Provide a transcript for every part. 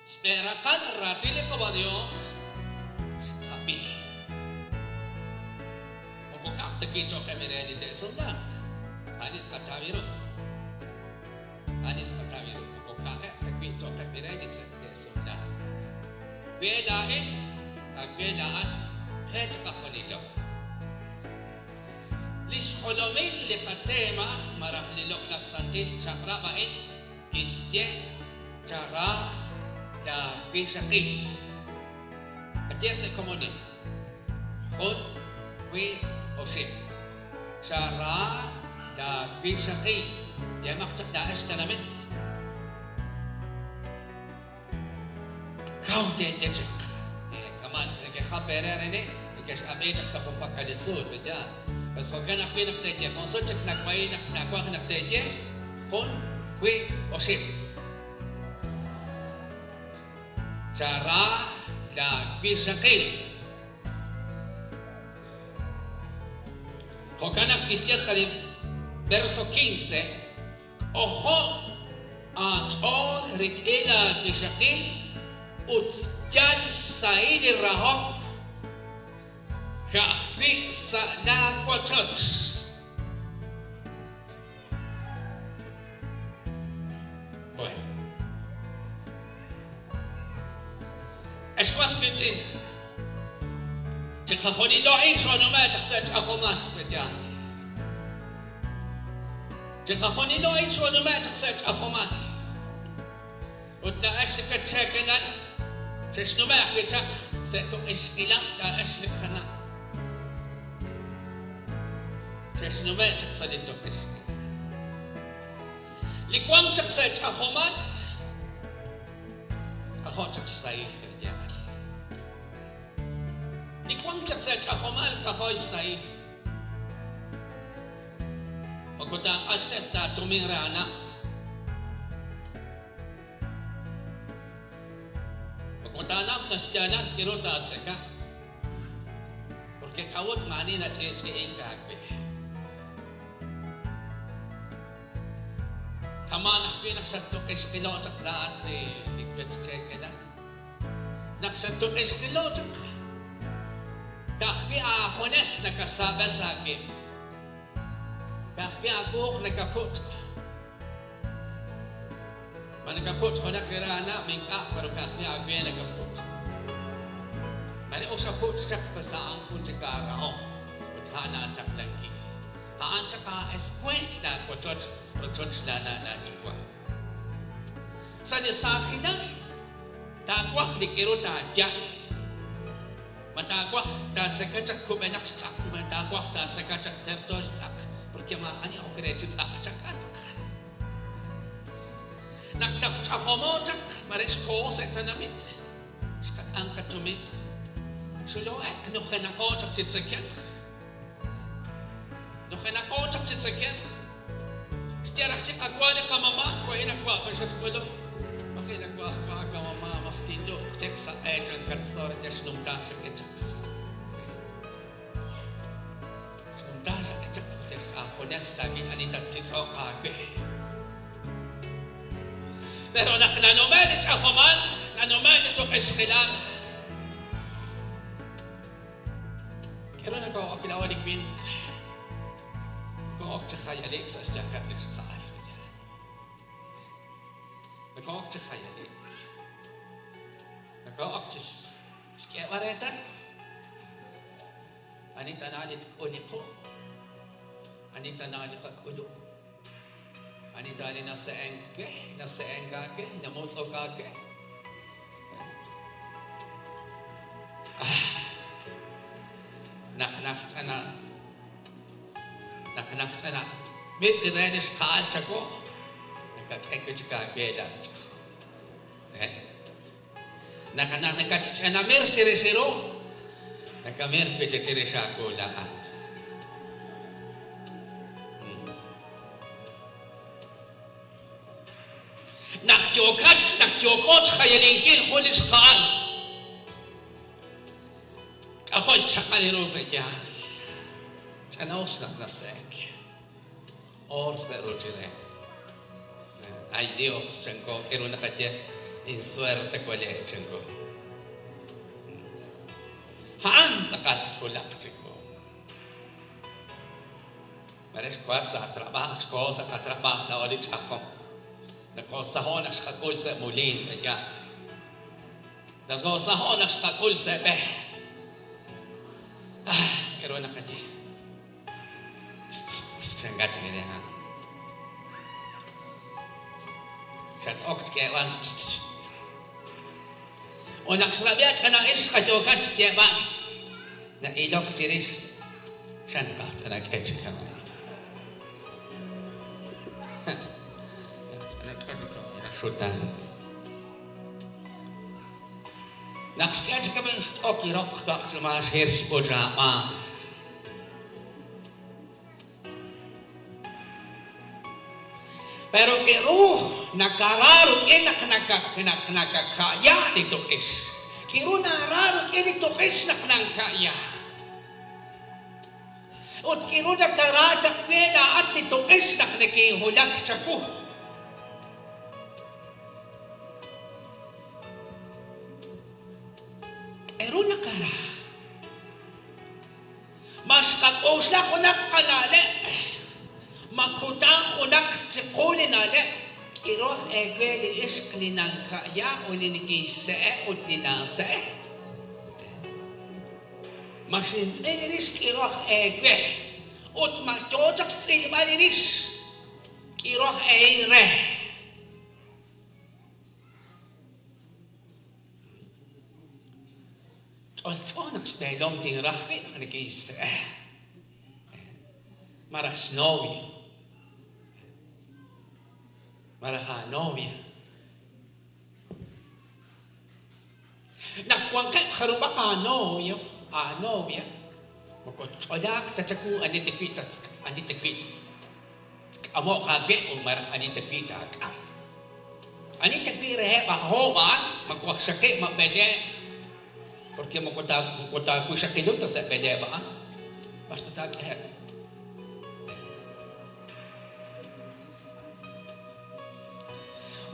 Xb'een raqal raatin li Qaawa' Dios xqab'i. Moko ka'aj ta wi' cho'q eb' re li te'sumlaaq. Ani tqataw ru? Ani tqataw ru? Moko ka'ajeb' ta wi' cho'q eb' re li te'sumlaaq. We laa'in, aawe laa'at, qe chiqajunilo. Li xjolomil li qateema malaj li loq'laj santil chaq'rab' a'in kixye, Chara laawixaqil. Qayehaq sa' komonil, Jun, wiib', oxib'. Chara laawixaqil. Yeemaq chaq laa'ex tenamit. Kaw teeye chaq. Kama' naq nekejap eere arin, nekex'ab'i chaq toj junpak'al li tzuul, pe'yaal? Pues jo'kan ajwi' naq teeye, jun sut chik nawahi' naq nawaj naq teeye, jun, wiib', oxib'. Chara laawixaqil. Jo'kan naq kixye sa' li verso 15, K'ojob' aach'ool rik'in laawixaqil ut yal xsahil li rahok ka'ajwi' sa' laawochoch. Bueno. Ex was wiitz'in, chiqajunilo a'in xoonume' chaq sa' ch'ajomal, pe'yaal? Chiqajunilo a'in xoonume' chaq sa' ch'ajomal. Ut laa'ex li kacheekelal xexnume' ajwi' chaq sa' tuq'ixqilal laa'ex li qana'. Xexnume' chaq sa' li tuq'ixqilal. Li wank chaq sa' ch'ajomal, k'ajo' chaq xsahil pe'yaal. Li wank chaq sa' ch'ajomal, k'ajo' xsahil. Moko taaq'axtes ta tumin re aana'. Moko taanaw ta xyaalal k'aru taatzeka. Porque k'a'ut maa'ani nach'i'ch'i'ink aawe. Kama'an ajwi' naq xattuq'ixqilo' chaq laa'at li wechcheekelal. Naq xattuq'ixqilo' chaq, ka'ajwi' aajunes nakasaab'es aawib'. Ka'ajwi' aawuq nakapuch'. Ma nakapuch' junaq li raanab'? Ink'a', pero ka'ajwi' aawe nakapuch'. Mare ok xapuch' chaq pues a'an jun chik aarahom ut a'an aataqlankil. A'an chaq aa'eskueel laawochoch, rochoch laana' laayuwa'. Sa' li saajilal taawaj li k'aru taayal. Ma taawaj taatzeka chaq kub'enaq xtz'aq? Ma taawaj taatzeka chaq terto xtz'aq? Porque maa'ani ok re chi tz'aq chak'atq. Naq toj ch'ajomo chaq, mare xkoho sa' tenamit, xqak'am qatumin, xuloo'elk nujenaqo chaq chi tzekemq. Nujenaqo chaq chi tzekemq. Xye raj chi qawa li qamama', wahi' nawa' pe xatk'uluk. Maji' nawa' ajwa' qamama' mas tinlu'q chik sa' q'e chankat sorry yal xnumtaak xak'e chaq. Xnumtaak xak'e chaq ut yal aajunes saawil ani tattitz'oq aawe. Pero naq nanume' li ch'ajomal, nanume' li tuq'ixqilal. K'aru nokoo'ok laa'o li winq? Nokoo'ok chi jayaliik sa' xyanqeb' li xqa'al. Nokoo'ok chi jayaliik. Nokoo'ok chi xk'eeb'al reetal ani tana li tk'ul li qu, ani tana li qak'ulub', ani ta li nase'enk we, nase'enk aawe, namutz'ok aawe. Naq najch'ana naq najch'ana mitz' re li xqa'al chawu, nakak'e wi' chik aawe laach'ajom. Naq naq nakatch'anamir chirix li ru, nakamir wi' chik chirix aawu laa'at. Naq yookat, naq yooko xjayalinkil jun li xqa'al, k'ajo' xchaq'al ru pe'yaal. Ch'anaus naq nase'ek. Oor sa' ruuchileb'. Ay Dios, chanko, k'aru naqaye? Insuerte wale' chanku. A'an tz'aqal twulaq chiwu. Mare xwank sa' trab'aaj, xkoho sa' qatrab'aaj laa'o li ch'ajom. Nokoosaho' naq xqak'ul sa' muliin, yaal. Nokoosaho' naq xqak'ul sa' b'e. Ah, k'aru naqaye? Chankat mire ha. Xat-ok xk'eeb'al. Ut naq xrab'i a ch'ina ixq yookat xyeeb'al, na'ilok chirix, chan naq ch'ina k'e chi kama'in. Xutaan. Naq xk'e chi kama'in xt'ok li roq ka'aj tz'uumal xhir xb'och'aab'aal. Pero k'eru nakara rik'in naq naq nakaka'ya li tuq'ix. K'eru nara rik'in li tuq'ix naq nanka'ya. Ut k'eru nakara chaq we laa'at li tuq'ix naq nekinhulak chawu. K'eru nakara. Ma xqak'oxla junaq qana'leb'? Ma kutan junaq chiqu li na'leb'? K'iroj eewe li ixq li nanka'ya ut li nikinxse'e ut li nanse'e. Ma xintz'il rix k'iroj eewe ut ma yoo chaq xtz'ilb'al rix k'iroj ehin re? Ch'olch'o naq xb'eelom tinraj wi' naq nikinxse'e. Malaj xnovio. Malaj aanovia. Naq wanqeb' jarub'aq aanovio, aanovia, moko tch'olaaq ta chawu ani ta wi' ani ta wi' tk'amo'q aawe ut malaj ani ta wi' taak'am. Ani ta wi' reheb' a oob' a'an, ma waqxaqib' ma b'eleeb', porque moko moko taawixaqilu ta sa' b'eleeb' a'an, b'ar ta taak'eheb'.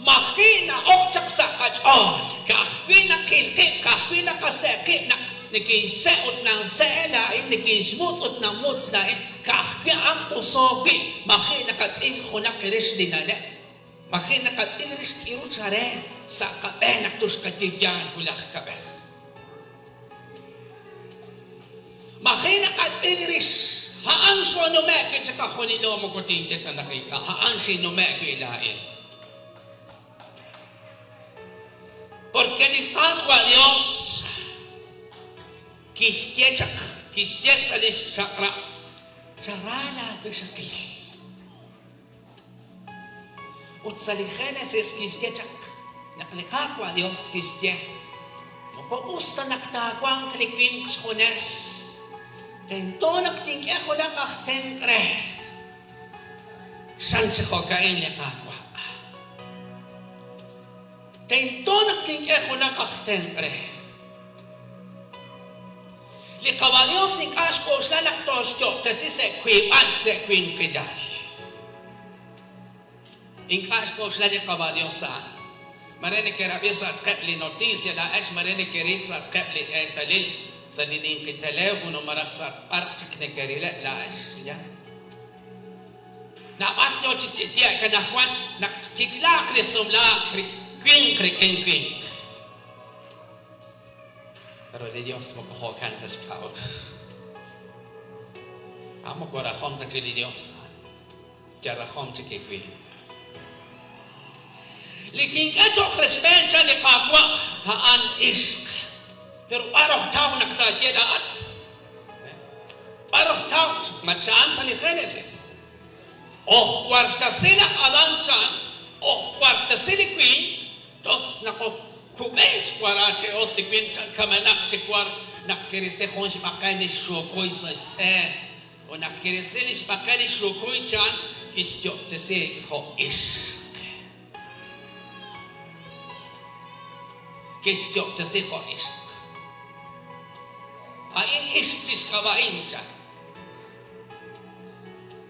Maji' na'ok chaq sa' qach'ool, ka'ajwi' naqil qib', ka'ajwi' naqase' qib' naq nikinxse' ut nanse'e laa'in, nikinxmutz' ut nanmutz' laa'in, ka'ajwi' a'an uso wi', maji' naqatz'il junaq rix li na'leb', maji' naqatz'il rix k'iru chare sa' qab'een naq tuxqaye yaal wulaj kab'ej. Maji' naqatz'il rix, a'an xoonume'k wi' chiqajunilo moko tinye ta naq ink'a', a'an xinnume'k wi' laa'in. Porque li Qaawa' Dios kixye chaq, kixye sa' li xchaq'rab', Chara laawixaqil. Ut sa' li Génesis kixye chaq naq li Qaawa' Dios kixye, Moko us ta naq taawanq li winq xjunes, tento naq tink'e junaq aj tenq' re. Chan chi jo'ka'in li Qaawa'. Tento naq tink'e junaq aj tenq' re. Li Qawa' Dios ink'a' xk'oxla naq tooxyo'ob'tesi sa' wiib'al sa' winqilal. Ink'a' xk'oxla li Qawa' Dios a'an. Mare nekerab'i sa'atqeb' li noticia laa'ex, mare nekeril sa'atqeb' li eetalil sa' li ninqi teléfono malaj sa' b'ar chik nekerileb' laa'ex. Ya. Naab'al yoo chi ye'k anajwan naq ttiklaaq li sumlaak winq rik'in winq. Pero li Dios moko jo'kan ta xk'a'uxl. A'an moko rajom ta chik li Dios a'an. Yal rajom chik li winq. Li kink'e cho'q rechb'een chan li Qaawa' a'an ixq. Pero b'ar oj taw naq taaye laa'at? B'ar oj taw? Ma cha'an sa' li Génesis. Oj wartasi laj Adán chan, oj wartasi li winq, Tos naqokub'e xwara chi us li winq kamenaq chi wark naq kirisi jun xb'aqel li xxukuy sa' xtz'e, ut naq kirisi li xb'aqel li xxukuy chan kixyob'tesi jo' ixq. Kixyob'tesi jo' ixq. A'in ixq chi xk'ab'a'in chan.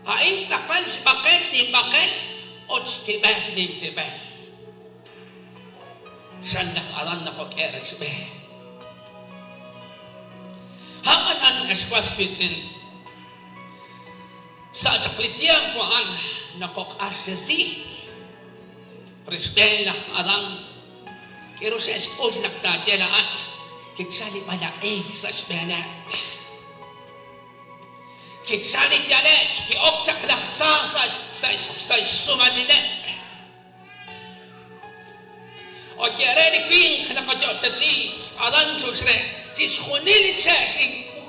A'in tz'aqal xb'aqel linb'aqel ut xtib'el lintib'el. Chan laj Adán naqok'e' rechb'een. A'b'anan, ex was wiitz'in, sa' chaq li tiempo a'an naqoq'axtesiik rechb'een laj Adán, k'a'ru xe'xk'ul naq taaye laa'at kichal li b'alaq'ink sa' xb'eeneb'. Kichal li yale'k, ki'ok chaq laj tza sa' xsumalileb'. Ut ye re li winq naqayo'ob'tesi, Adan chux re, chixjunil li che'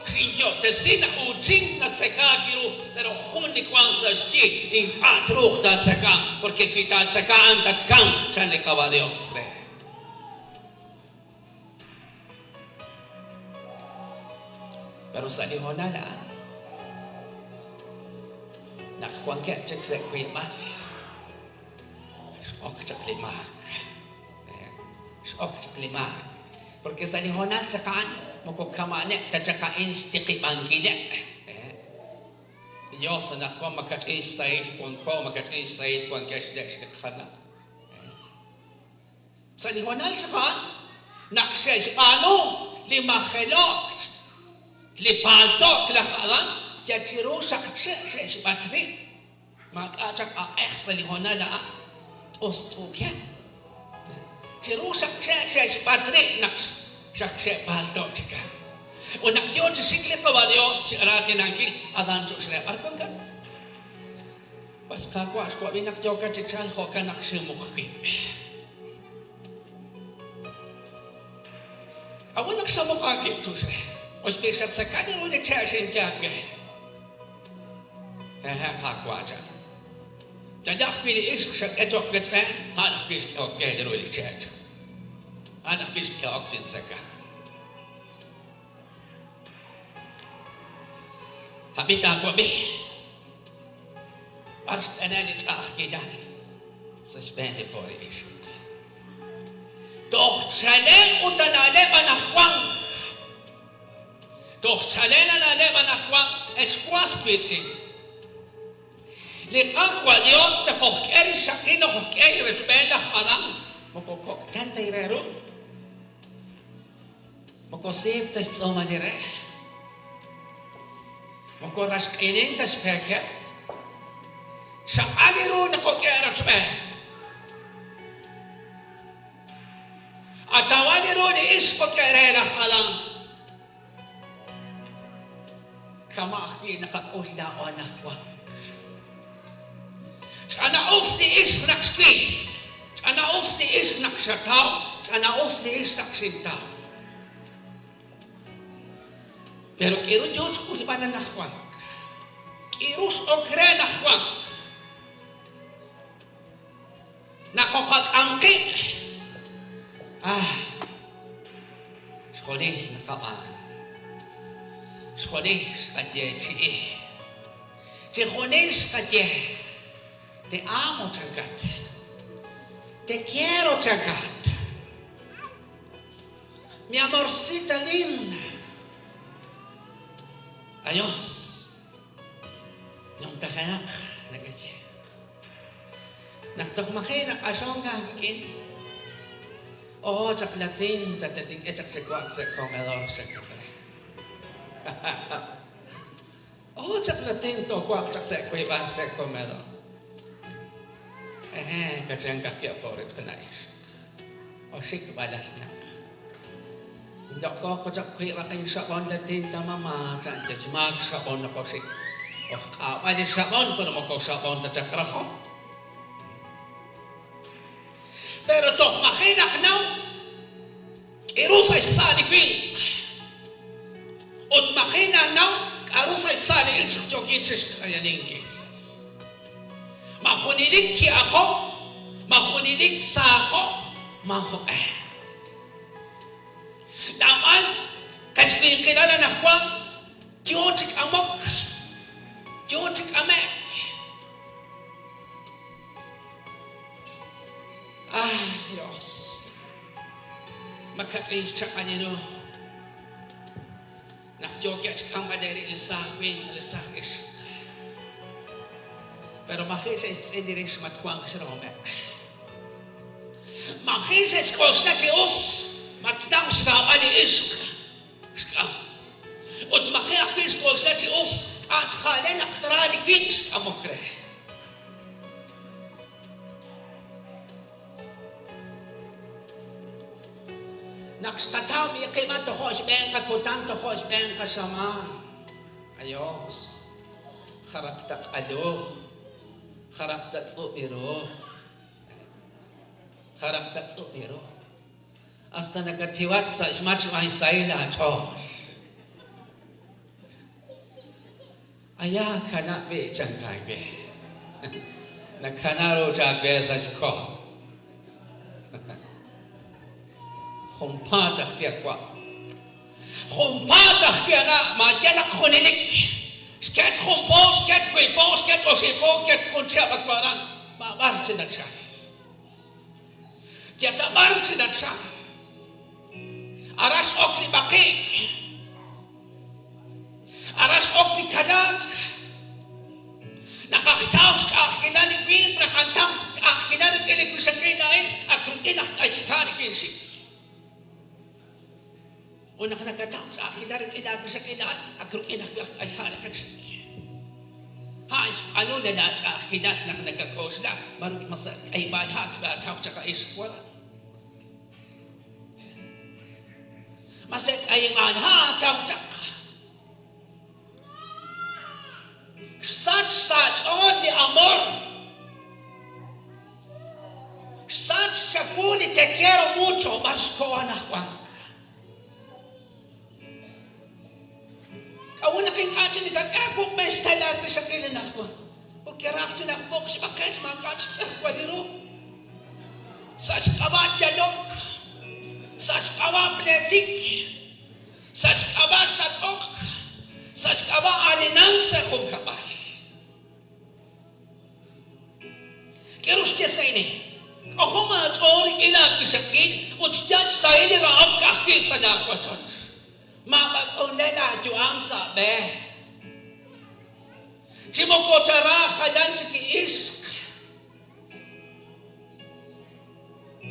xinyo'ob'tesi na'uuchink natzekaak ru, pero jun li wank sa' xyi ink'a' truuq taatzeka, porque wi taatzeka a'an tatkamq, chan li Qaawa' Dios re. Pero sa' li hoonal a'an, naq wankeb' chik sa' wiib'al, X'ok chaq li maak. X'ok chaq li maak. Porque sa' li hoonal chaq a'an moko kama'aneb' ta chaq a'in xtiqib'ankileb'. Li Dios anaqwan makach'in xsahil wanko, makach'in xsahil wankex le'x li qana'. Sa' li hoonal chaq a'an naq xe'xb'aanu li majelo'k li paalto'k laj Adán, yal chiru xaq che' xe'xb'at rib'. Maak'a' chaq aq'ej sa' li hoonal a'an, t'ust'uukeb'. Chiru xaq che' xe'xb'at rib' naq xaq xe'paalto' chik. Ut naq yoo chi xik li Qaawa' Dios chi raatinankil, Adan cho'q re, B'ar wankat? Was Qaawa', xwab'i naq yookat chi chalk, jo'kan naq xinmuq wib'. K'a'ut naq xamuq aawib' cho'q re? Ut xb'een xatzeka li ru li che' xinye aawe. Hehe', Qaawa', chan. Yalaq ajwi' li ixq xak'e cho'q wechb'een, a'an ajwi' xk'ehok we li ru li che', chan. A'an ajwi' xk'ehok chintzeka. Ab'i taawab'i, b'ar xt'ane' li ch'a'ajkilal sa' xb'een li po'ri ixq. Toj chalen ut a na'leb' anajwan. Toj chalen a na'leb' anajwan, ex was wiitz'in. Li Qaawa' Dios naqojk'e rixaqil noqojk'e li rochb'een laj Adan, moko kok' tan ta re ru, moko seeb' ta xtz'uumal li re, moko raxq'inin ta xpeekeb', xaqal li ru naqok'e rochb'een. Atawal ru li ixq k'e re laj Adán. Kama' ajwi' naqak'ul laa'o anaqwan. Ch'ana'us li ixq naq xwil, ch'ana'us li ixq naq xataw, ch'ana'us li ixq naq xintaw. Pero k'aru yo xk'ulb'al anaqwan? K'aru x'ok re anaqwan? Naqoqak'am qib'. Ah! Xjunil naqab'aanu. Xjunil xqayeechi'i. Chijunil xqaye, Te amo, chankat. Te quiero, chankat. Mi amorcita linda. Adiós. Numtajenaq nakaye. Naq toj maji' naq'axonk aawik'in, oho chaq latin tatatink'e chaq chi wa'ak sa' comedor, chankat re. Oho chaq latin toowa'aq chaq sa' wiib'al sa' comedor. Ehe, kachank ajwi' apo ri ch'ina ixq. Oxik b'alalnaq. Nloq'oq chaq wiib'aq inxab'on latin ta mamá, chan chech maak xab'on naq oxik. Oj q'aab'al li xab'on, pero moko xab'on ta chaq rajom. Pero toj maji' naqnaw k'aru sa' xsa' li winq. Ut maji' nanaw k'aru sa' xsa' li ixq yookin chi xjayalinkil. Ma junelik ki'aqo, ma junelik saaqo, maajoq'e. Naab'al qechwinqilal anaqwan yoo chi k'amok, yoo chi k'ame'k. Ah, Dios, makach'in xchaq'al ru naq yookeb' xk'amb'al eerib' li saaj winq, li saaj ixq. Pero maji' xe'xtz'il rix ma twanq xrahomeb'. Maji' xe'xk'oxla chi us ma tnaw xraab'al li ixq xk'am. Ut maji' ajwi' xk'oxla chi us k'a' tjale naq tra li winq xk'amok re. Naq xqataw miqib'a tojo' xb'een qakutan tojo' xb'een qaxamaan. Ayos, jaraq ta q'alu, jaraq ta tz'ub' ru. Jaraq ta tz'ub' ru. Hasta nakattiwatq sa' xmach xb'aan xsahil aach'ool. Aya kanab' b'i' chank aawe. Nakana ruuch aawe sa' xko. Junpaat ajwi' a wa'. Junpaat ajwi' ana' maayalaq junelik. Xket jun po, xket wiib' po, xket oxib' po, xket jun chihab' ak wa' aran. Maab'ar chi nachal. Yal ta b'ar chi nachal. Aran x'ok li b'aqi'k. Aran x'ok li kalaak. Naqajtaw xch'a'ajkilal li winq, naqantaw ch'a'ajkilal rik'in li wixaqil laa'in, ak rik'in aj k'aychika nikinxik. Ut naq nakataw ch'a'ajkilal rik'in laawixaqil laa'at, ak rik'in ajwi' aj k'ayha' nakatxik. A'an xb'aanu na laach'a'ajkilal naq nakak'oxla ma rik'in ma sa' k'ayb'aal ha' tb'aataw chaq a'in xwaran. Ma sa' k'ayib'aal ha' taw chaq. Xsach sa' ch'ool li amor. Xsach chawu li te quiero mucho b'ar xkoho anajwank. K'a'ut naq ink'a' chik nakak'e aawuq'b'e xtel aawixaqil anajwan? Ut kiraj chi naq b'oq xb'aqel maak'a' chi tz'ejwal ru. Sa' xk'ab'a' yalok, sa' xk'ab'a' pleetik, sa' xk'ab'a' sak'ok, sa' xk'ab'a' aaninank sa' junkab'al. K'aru xye sa' ini? K'ojom aach'ool rik'in laawixaqil ut xyal xsahil li rahok ka'ajwi' sa' laawochoch. Maab'atz'unle laayu'am sa' b'e. Chi moko chara jalan chik li ixq.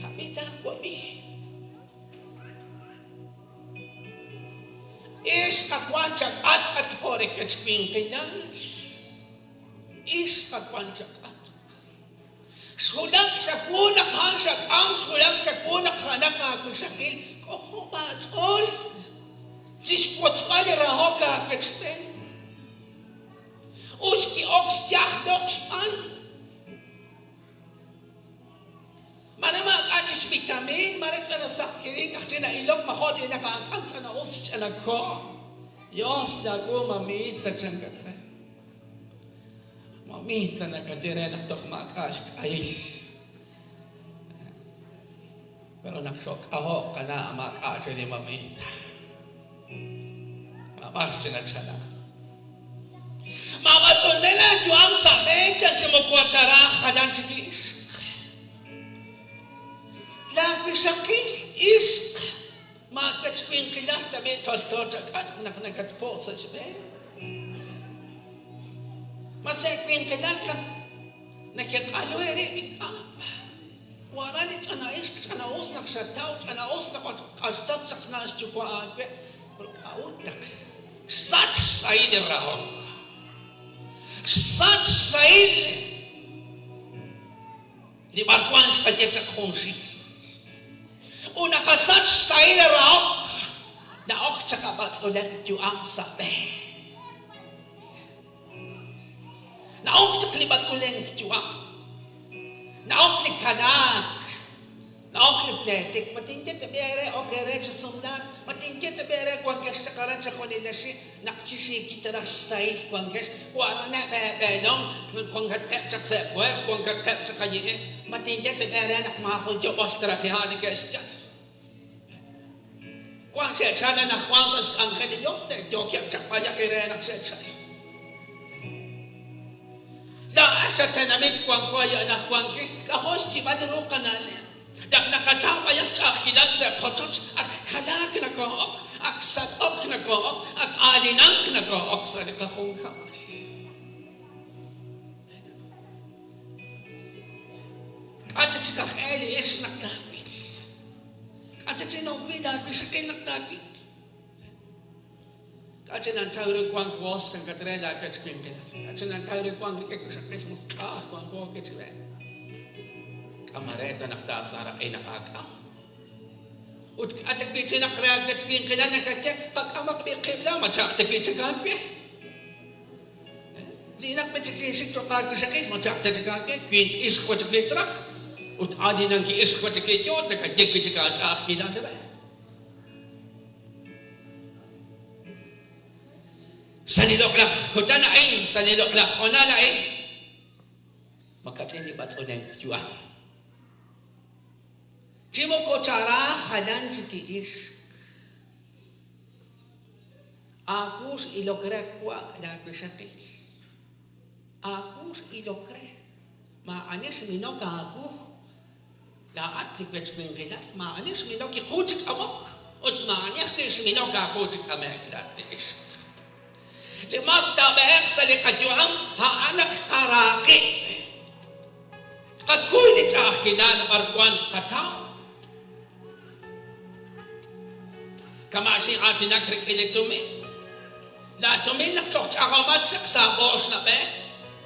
Ab'i taawab'i. Ixq wank chak'atq at jo' rekech winqilal. Ixq wank chak'atq. Xwulak chawu naq a'an xak'am, xwulak chawu naq a'anaq aawixaqil. K'ojob' aach'ool chixwotzb'al li rahok aawechb'een. Ut xki'ok xyajloq xb'aan. Mare maak'a' chik xvitamin, mare ch'ina saqkirik aj chik na'ilok ma jo' chik naq aak'am ch'ina us xch'ina ko'. Yos chaawu mamita chankat re. Mamita nakaye re naq toj maak'a' xk'ahil. Pero naq xo'k'aho'q qana' maak'a' chik li mamita. Maab'ar chi nachala. Maab'atz'unle laayu'am sa' b'een chan chi moko acharaj jalan chik li ixq. Laawixaqil ixq maawech winqilal tab'i' tolto chak'atq naq nakatpo' sa' xb'een. Ma sa' winqilal naq nekeq'alu eerib' ink'a'. Wara li ch'ina ixq ch'ina'us naq xataw, ch'ina'us naq q'axtas chaq xna' xyuwa' aawe, pero k'a'ut naq xsach xsahil li rahok? Xsach xsahil li b'arwan xqaye chaq junxil. Ut naqasach xsahil li rahok, na'ok chaq ab'atz'ulel yu'am sa' b'e. Na'ok chaq li b'atz'ulenk yu'am. Na'ok li kanaak. Na'ok li pleetik. Ma tinye tab'i' eere ok eere chi sumlaak? Ma tinye tab'i' eere wankex chaq aran chejunilex naq chi xiikil ta raj xsahil wankex? Wa'raneb' eeb'eelom, wankatqeb' chaq sa' pueert, wankatqeb' chaq ayi'e. Ma tinye tab'i' eere naq maajun yob'ol ta raj li ha' neke'xyal? Wank xe'chalk anaqwan sa' xk'anjel li Yos, yookeb' chaq b'ayaq eere naq xe'chalk. Laa'ex a tenamit wanko ayi' anaqwan ki, k'ajo' xyib'al ru qana'leb'. Naq naqataw b'ayaq ch'a'ajkilal sa' qochoch, ak kalaak nakoo'ok, ak sak'ok nakoo'ok, ak aalinank nakoo'ok sa' li qajunkab'al. K'a' ta chik aj e li ixq naq taawil? K'a' ta chi nawil laawixaqil naq taawil? K'a' chi nantaw ru wank woos chankat re laawech winqilal? K'a' chi nantaw ru wank rik'in wixaqil mos ch'a'aj wanko kechb'een? K'a' mare ta naq taasaraq'i naq aak'am? Ut k'a' ta wi' chi naq re aawech winqilal nakaye, qak'amaq b'i' qib' la, ma cha'aj ta wi' chik aawe? Linaq wi' chik linxik cho'q aawixaqil, ma cha'aj ta chik aawe? Winq ixq wa chik wi' traj, ut aaninanki ixq wa chik wi' yoot, nakaye wi' chik aach'a'ajkilal re. Sa' li loq'laj kutan a'in, sa' li loq'laj hoonal a'in, makach'in li b'atz'unenk yu'am. Chi moko chara jalan chik li ixq. Aawu x'ilok re wa' laawixaqil. Aawu x'ilok re. Maa'ani xminok aawu. Laa'at li wech winqilal, maa'ani xminok iqu chi k'amok, ut maa'ani ajwi' xminok aawu chi k'ame'k laa'at li ixq. Li mas taab'eheq sa' li qayu'am a'an naq tqara qib'. Tqakuy li ch'a'ajkilal b'arwan tqataw. Kama' xin'aatinak rik'in li tumin. Laa tumin naq toj ch'ajomat chaq sa' b'oox nab'een,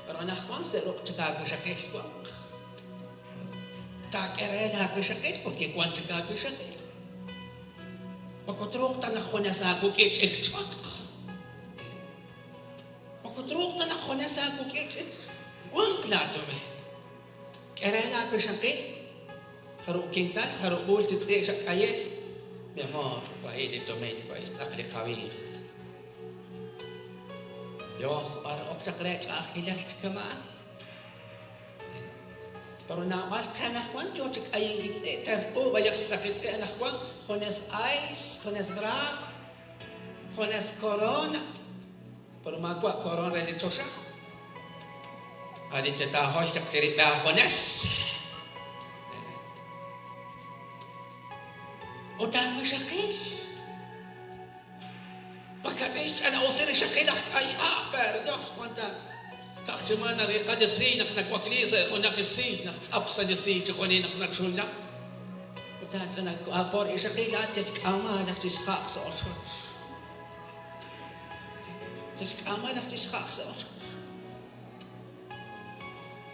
pero anaqwan sa' ruq' chik aawixaqil wanq. Taak'e re laawixaqil porque wank chik aawixaqil. Moko truuq ta naq junes aawuk'i ch'ikch'otq. Moko truuq ta naq junes aawuk'i ch'ik wanq laatumin. K'e re laawixaqil jarub' kintal, jarub' b'uul chi tz'i' xak'aye. Mi amor, wahi' li tumin, wahi' xtz'aq li qaviij. Dios, b'ar ok chaq re ch'a'ajkilal chi kama'an? Pero naab'al qe anaqwan yoo chi k'ayink li tz'i', terq'u b'ayaq xtz'aq li tz'i' anaqwan, junes ice, junes bravo, junes corona, pero maawa' corona re li choxa. A' li tetaahoy chaq chirib' aajunes. Ut aawixaqil. Makach'in xch'ina'usil rixaqil aj k'ay ha' per Dios wan ta ka'aj chi maa nariiqa li siiy naq nawakli sa' junaq li siiy naq tz'ap sa' li siiy chi junelik naq nachunla. Ut aach'ina por ixaqil laa'at chixk'ama laj chixja'aj sa' ochoch. Chixk'ama laj chixja'aj sa' ochoch.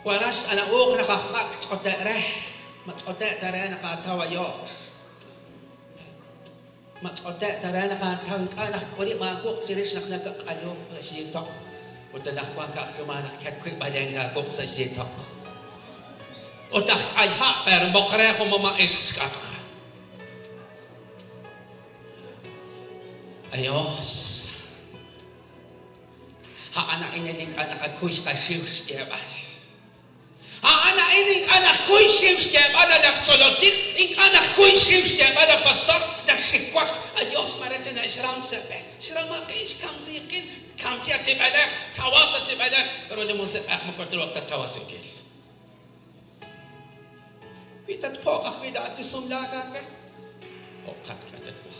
Waral xch'ana'uuq naq aj b'ak' ch'ote' re, ma ch'ote' ta re naq aataw ayoox. Ma ch'ote' ta re naq aataw ink'a' naq k'ulib' aawuq' chirix naq nakaq'aluk sa' xyiitoq, ut anaqwan ka'ajwi' naq katwiib'alenk aawuq' sa' xyiitoq. Ut aj k'ay ha' per moq re jun mama' ixq chik'atq. Dios, a'an a'in li ink'a' naqakuy qaxiw xyeeb'al. A'an a'in ink'a' najkuy xxiw xyeeb'al a laj tzolol tij, ink'a' najkuy xxiw xyeeb'al a pastor, naxiwak, a Dios mare tana' xram sa' b'e, xramaqin, xkamsiiqin, kamsi a tib'elej, tawas a tib'elej, pero li Musiq'ej moko truuq ta tawasinkil. Wi tatpo'q ajwi' laa'at chi sumlaak aawe, jo'qat k'a tatwaj.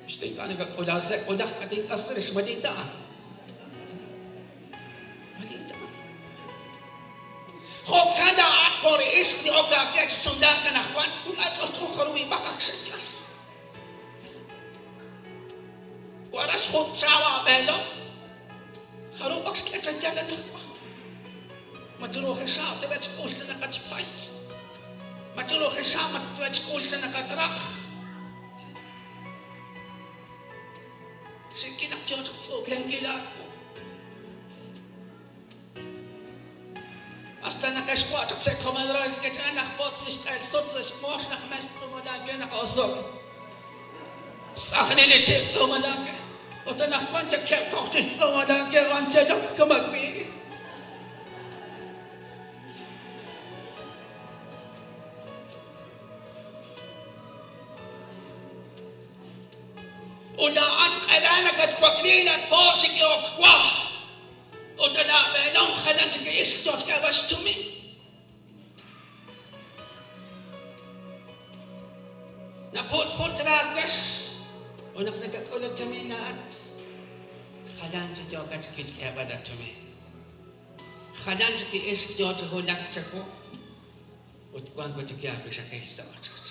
Ixta ink'a' nakak'ula sa' k'ulaj k'a tink'as rix malita. Malita. Jo'kan laa'at jo' li ixq li ok aawe chi sumlaak anaqwan, ink'a' ch'olch'o jarub' ib'aq ak xayal. Wara xjutz' aab'eelom, jarub' ak xk'e chayal anaqwan. Ma truuq xaab' teb'ech k'ul ta naqachpay. Ma truuq xaab' ma teb'ech k'ul ta naqatraj. Xik'in naq yoo chaq tz'uub'lenkil aawu. Hasta naqexwa' chaq sa' comedor kech'an naq potz' li xq'eel sut sa' xmoox naq mes tz'uumal aawe naq osok. Xtz'ajni li tib' tz'uumal aawe. Ut anaqwan chakeb' koq chi xtz'uumal aawe wan yalok kama' wi'. Ut laa'at q'ela nakatwakli laat po xik'ehok wa. Ut laab'eelom jalan chik li ixq yo xk'eeb'al xtumin. Naputz'putz laawex ut naq nakak'ul li tumin laa'at, jalan chik yookat chi xk'eeb'al laatumin. Jalan chik li ixq yo chi wulak chawu ut wank wi' chik aawixaqil sa' ochoch.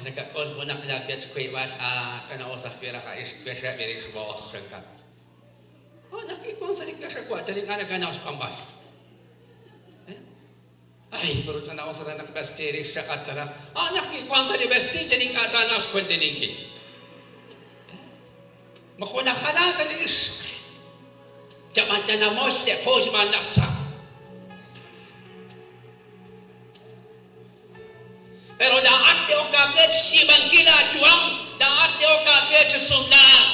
Nakak'ul junaq laawech wiib'al ch'ina'us ajwi' raj a'in xwexeb' rix moos, chankat. Jo' naq kiwank sa' li kaxawa' yal ink'a' nakanaw xb'anb'al. Ay, pero ch'ina'us raj naq vestiir rix chaqat raj. A' naq kiwank sa' li vestiir yal ink'a' taanaw xwenteninkil. Moko najala ta li ixq, yab'an yal namoy sa' qu xb'aan laj tza. Pero laa'at li ok aawe chi xyiib'ankil aayu'am, laa'at li ok aawe chi sumlaak,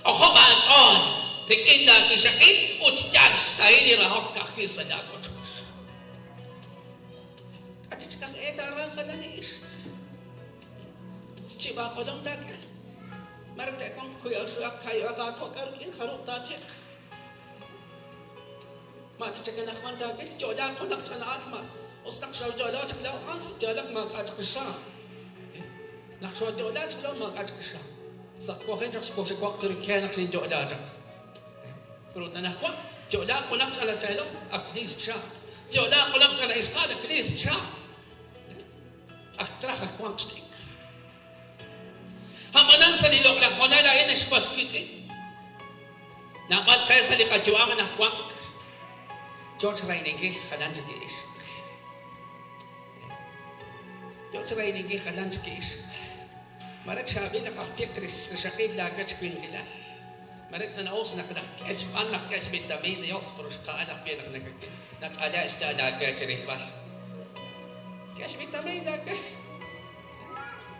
k'ojob' aach'ool rik'in laawixaqil ut yal xsahil li rahok ka'ajwi' sa' laawochoch. K'a' chik aj e taaraj jalan li ixq? Xchib' aajolom taak'e. Mare te'wanq kuy'oxu'aq ka'yu'aq aakok'al rik'in jarub' taachiq. Ma chik anaqwan taawil yo'laaq junaq ch'ana'al ma us naq xooyo'la chaq laa'o a'an sa' yaalaq maak'a' chaq xxam. Naq xooyo'la chaq laa'o maak'a' chaq xxam. Saqwajin chaq xwoxiwaq chiru ke naq xinyo'la chaq. Pero ut anaqwan yo'laaq junaq ch'ana teelom ak liist xxam. Yo'laaq junaq ch'ana ixqa'al ak liist xxam. Ak traj ak wanq xt'ikr. A'b'anan sa' li loq'laj hoonal a'in ex was wiitz'in, naab'al qe sa' li qayu'am anajwank yoo chirayninkil jalan chik li ixq. Yoo chirayninkil jalan chik li ixq. Mare chaab'il naq aj tiq rixaqil laa wech winqilal. Mare ch'ina'us naq nak'e xb'an naq k'e xvitamin Dios pero xqa'al ajwi' naq nak'ale' xya'al aawe chirilb'al. K'e xvitamin laa we.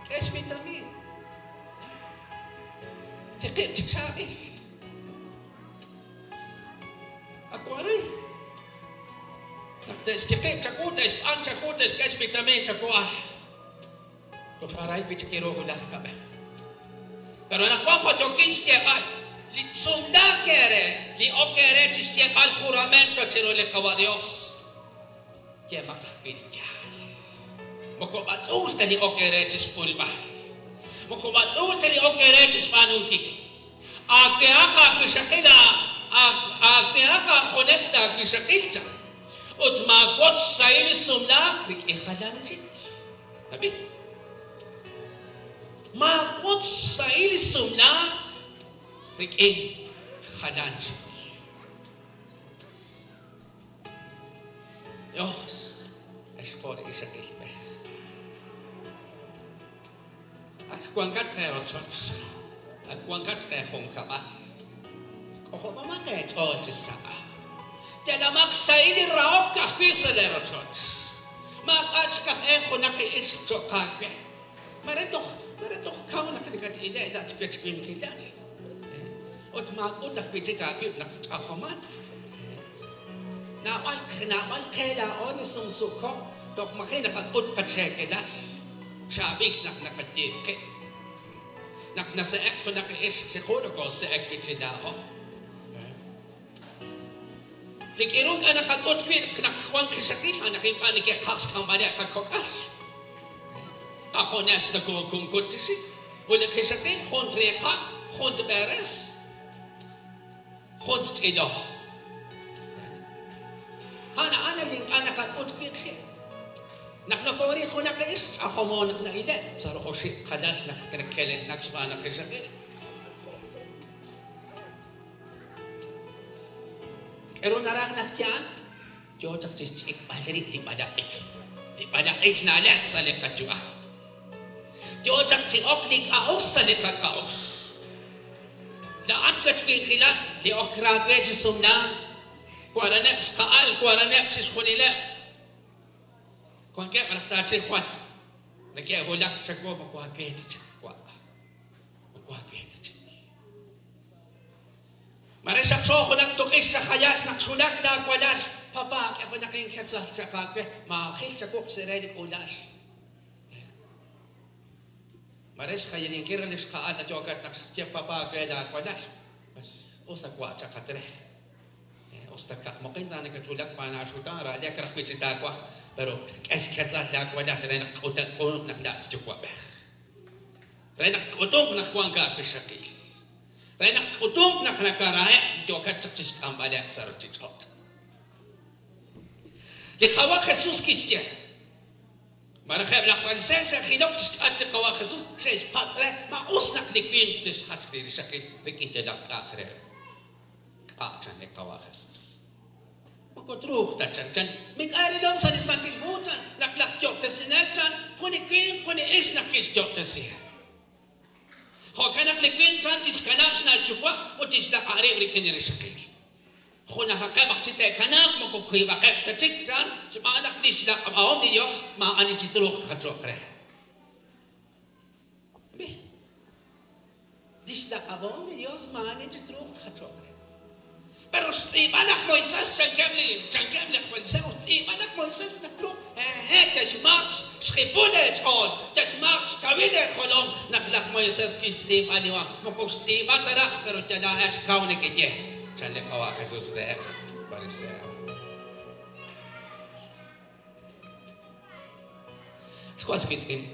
K'e xvitamin. Tiqib' chi chaab'il. Ak waran. Naq te'xtiqib' chawu, te'xb'an chawu, te'xk'e xvitamin chawu. Ah, toj aray wi' chik kiru wulaj kab'ej. Pero anaqwan jo' yookin xyeeb'al, li sumlaak eere, li ok eere chi xyeeb'al juramento chiru li Qawa' Dios, Yeemaq ajwi' li yaal. Moko b'atz'uul ta li ok eere chi xk'ulb'al. Moko b'atz'uul ta li ok eere chi xb'aanunkil. Aawehaq aawixaqil aawehaq aajunes laawixaqil chan. Ut maawotz xsahil li sumlaak rik'in jalan chik. Ab'i. Maawotz xsahil li sumlaak rik'in jalan chik. Dios, ex jo' li ixaqilb'ej. Ak wankat eerochoch, ak wankat eejunkab'al, k'ojob'amaq eech'ool chi sa'. Yalamaq xsahil li rahok ka'ajwi' sa' lee rochoch. Maak'a' chik aj e junaq li ixq cho'q aawe. Mare toj, mare toj kaw naq nakat'ile' la' chi wech winqilal. Ut maak'ut ajwi' chik aawib' naq ch'ajomat. Naab'al, naab'al qe laa'o li sumsu'ko toj maji' naqak'ut qacheekelal. Chaab'il naq naqayiib' qib'. Naq nase'ek junaq li ixq chiqu nokoose'ek wi' chi laa'o. Li k'iru ink'a' naqak'ut wi' naq wank qixaqil, a'an naq ink'a' neke'qaj xk'amb'aleb' qakok'al. Qajunes nokookunkut chi xik, ut li qixaqil jun triiqaj, jun tb'eres, jun tch'ilo. A'an a'an li ink'a' naqak'ut wi' qib'. Naq nokooril junaq li ixq, ch'ajomo naq na'ile' sa' roxib' qalal naq nakelelnak xb'aan naq qixaqil. K'aru naraj naq yaal? Yoo chaq chixch'ikb'al rib' li b'alaq'ik, li b'alaq'il na'leb' sa' li qayu'am. Yoo chaq chi ok li k'a'uxl sa' li qak'a'uxl. Laa'at wechwinqilal li ok raawe chi sumlaak, waraneb' xqa'al, waraneb' chixjunileb'. Wankeb' raj taachi jwal neke'wulak chawu moko aawe ta chik wa'. Moko aawe ta chik. Mare xaqxo junaq tuq'ix xajayal naq xwulak laawalal, Papá, k'e junaq inketzal chaq aawe, maajil chawuq sa' re li k'uula'al. Mare xjayalinkil re li xqa'al la yookat naq xye papá aawe laawalal, bas us a wa' chaq at re. Us ta kaqmoqin ta nakatwulak b'aan aaxutaan, ra'alek raj wi' chi taawaj, pero k'e xketzal laawalal re naq k'utak'uunq naq laa'at yuwa'b'ej. Re naq tk'utunq naq wank aawixaqil. Re naq tk'utunq naq nakaraheb' li yookat chaq chixk'amb'aleb' sa' ruchich'och'. Li Qaawa' Jesus kixye, Malaj eb' laj Fariseo xe'jilok chi xk'atq li Qawa' Jesus, xe'xpatz' re, Ma us naq li winq tixjach li rixaqil rik'in yalaq k'a'aq re ru? K'a' chan li Qawa' Jesus. Moko truuq ta chan, chan, Mink'a' rilom sa' li Santil Hu, chan, naq laj Yob'tesinel, chan, jun li winq, jun li ixq naq kixyob'tesiheb'. Jo'kan naq li winq chan chixkanab' xna' xyuwa' ut chixlaq'a' rib' rik'in li rixaqil. Junajaqeb' aj chi te'kanaaq moko wiib'aqeb' ta chik, chan, xb'aan naq li xlaq'ab'ahom li Yos maa'ani chi truuq tjachoq re. Ab'i, li xlaq'ab'ahom li Yos maa'ani chi truuq tjachoq re. Pero xtz'iib'a laj Moisés, chankeb' li chankeb' laj fariseo, xtz'iib'a laj Moisés naq truuq, hehe', chexmaak xjipul eech'ool, chexmaak xkawil eejolom naq laj Moisés kixtz'iib'a li wa. Moko xtz'iib'a ta raj, pero yal laa'ex kaw nekeye, chan li Qawa' Jesús reheb' laj fariseo. Xwas wiitz'in,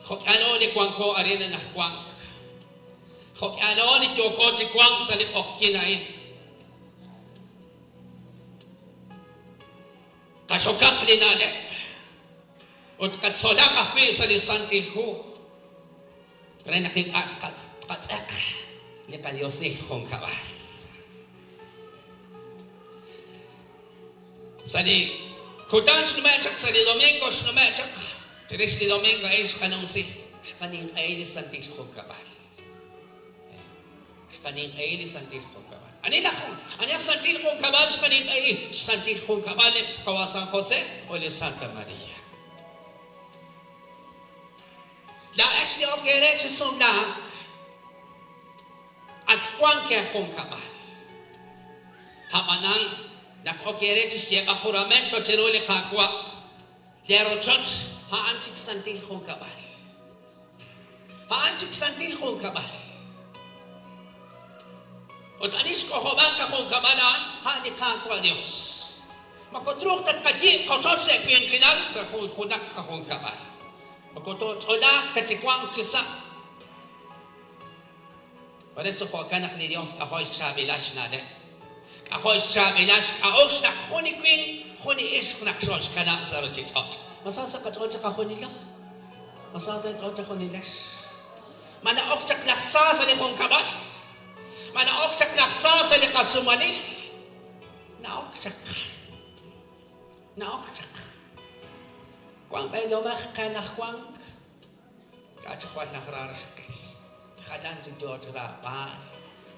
jo'k'ihalo li wanko arin anajwank, jo'k'ihalo li yooko chi wank sa' li q'oqyink a'in, qaxokaq li na'leb' ut qatzolaq ajwi' sa' li Santil Hu re naq ink'a' tqatz'eq li qaDiosil junkab'al. Sa' li kutan xnume' chaq, sa' li domingo xnume' chaq, chirix li domingo a'in xqanumsi, xqaninq'ehi li santil junkab'al. Xqaninq'ehi li santil junkab'al. Ani laj ani aj santil junkab'al xqaninq'ehi? Xsantil junkab'al li Qawa' San Jose o li Santa Maria. Laa'ex li ok eere chi sumlaak, Ak wank eejunkab'al. Ab'anan, naq ok eere chi xyeeb'al juramento chiru li Qaawa', leerochoch a'an chik santil junkab'al. A'an chik santil junkab'al. Ut ani xk'ojob'ank qajunkab'al a'an? A' li Qaawa' Yos. Moko truuq ta tqayiib' qochoch sa' winqilal sa' junaq qajunkab'al. Moko tooch'olaaq ta chi wank chisa'. Por eso jo'kan naq li Dios k'ajo' xchaab'ilal xna'leb', k'ajo' xchaab'ilal xk'a'uxl naq jun li winq, jun li ixq naq xooxkanab' sa' ruuchich'och'. Ma sa sa' qach'ool chiqajunilo? Ma sa sa' eech'ool chejunilex? Ma na'ok chaq laj tza sa' li junkab'al? Ma na'ok chaq laj tza sa' li qasumalil? Na'ok chaq. Na'ok chaq. Wank b'eelomej qe naq wank. K'a' chi jwal naq ra rixaqil. Jalan chi yoo chi raab'al.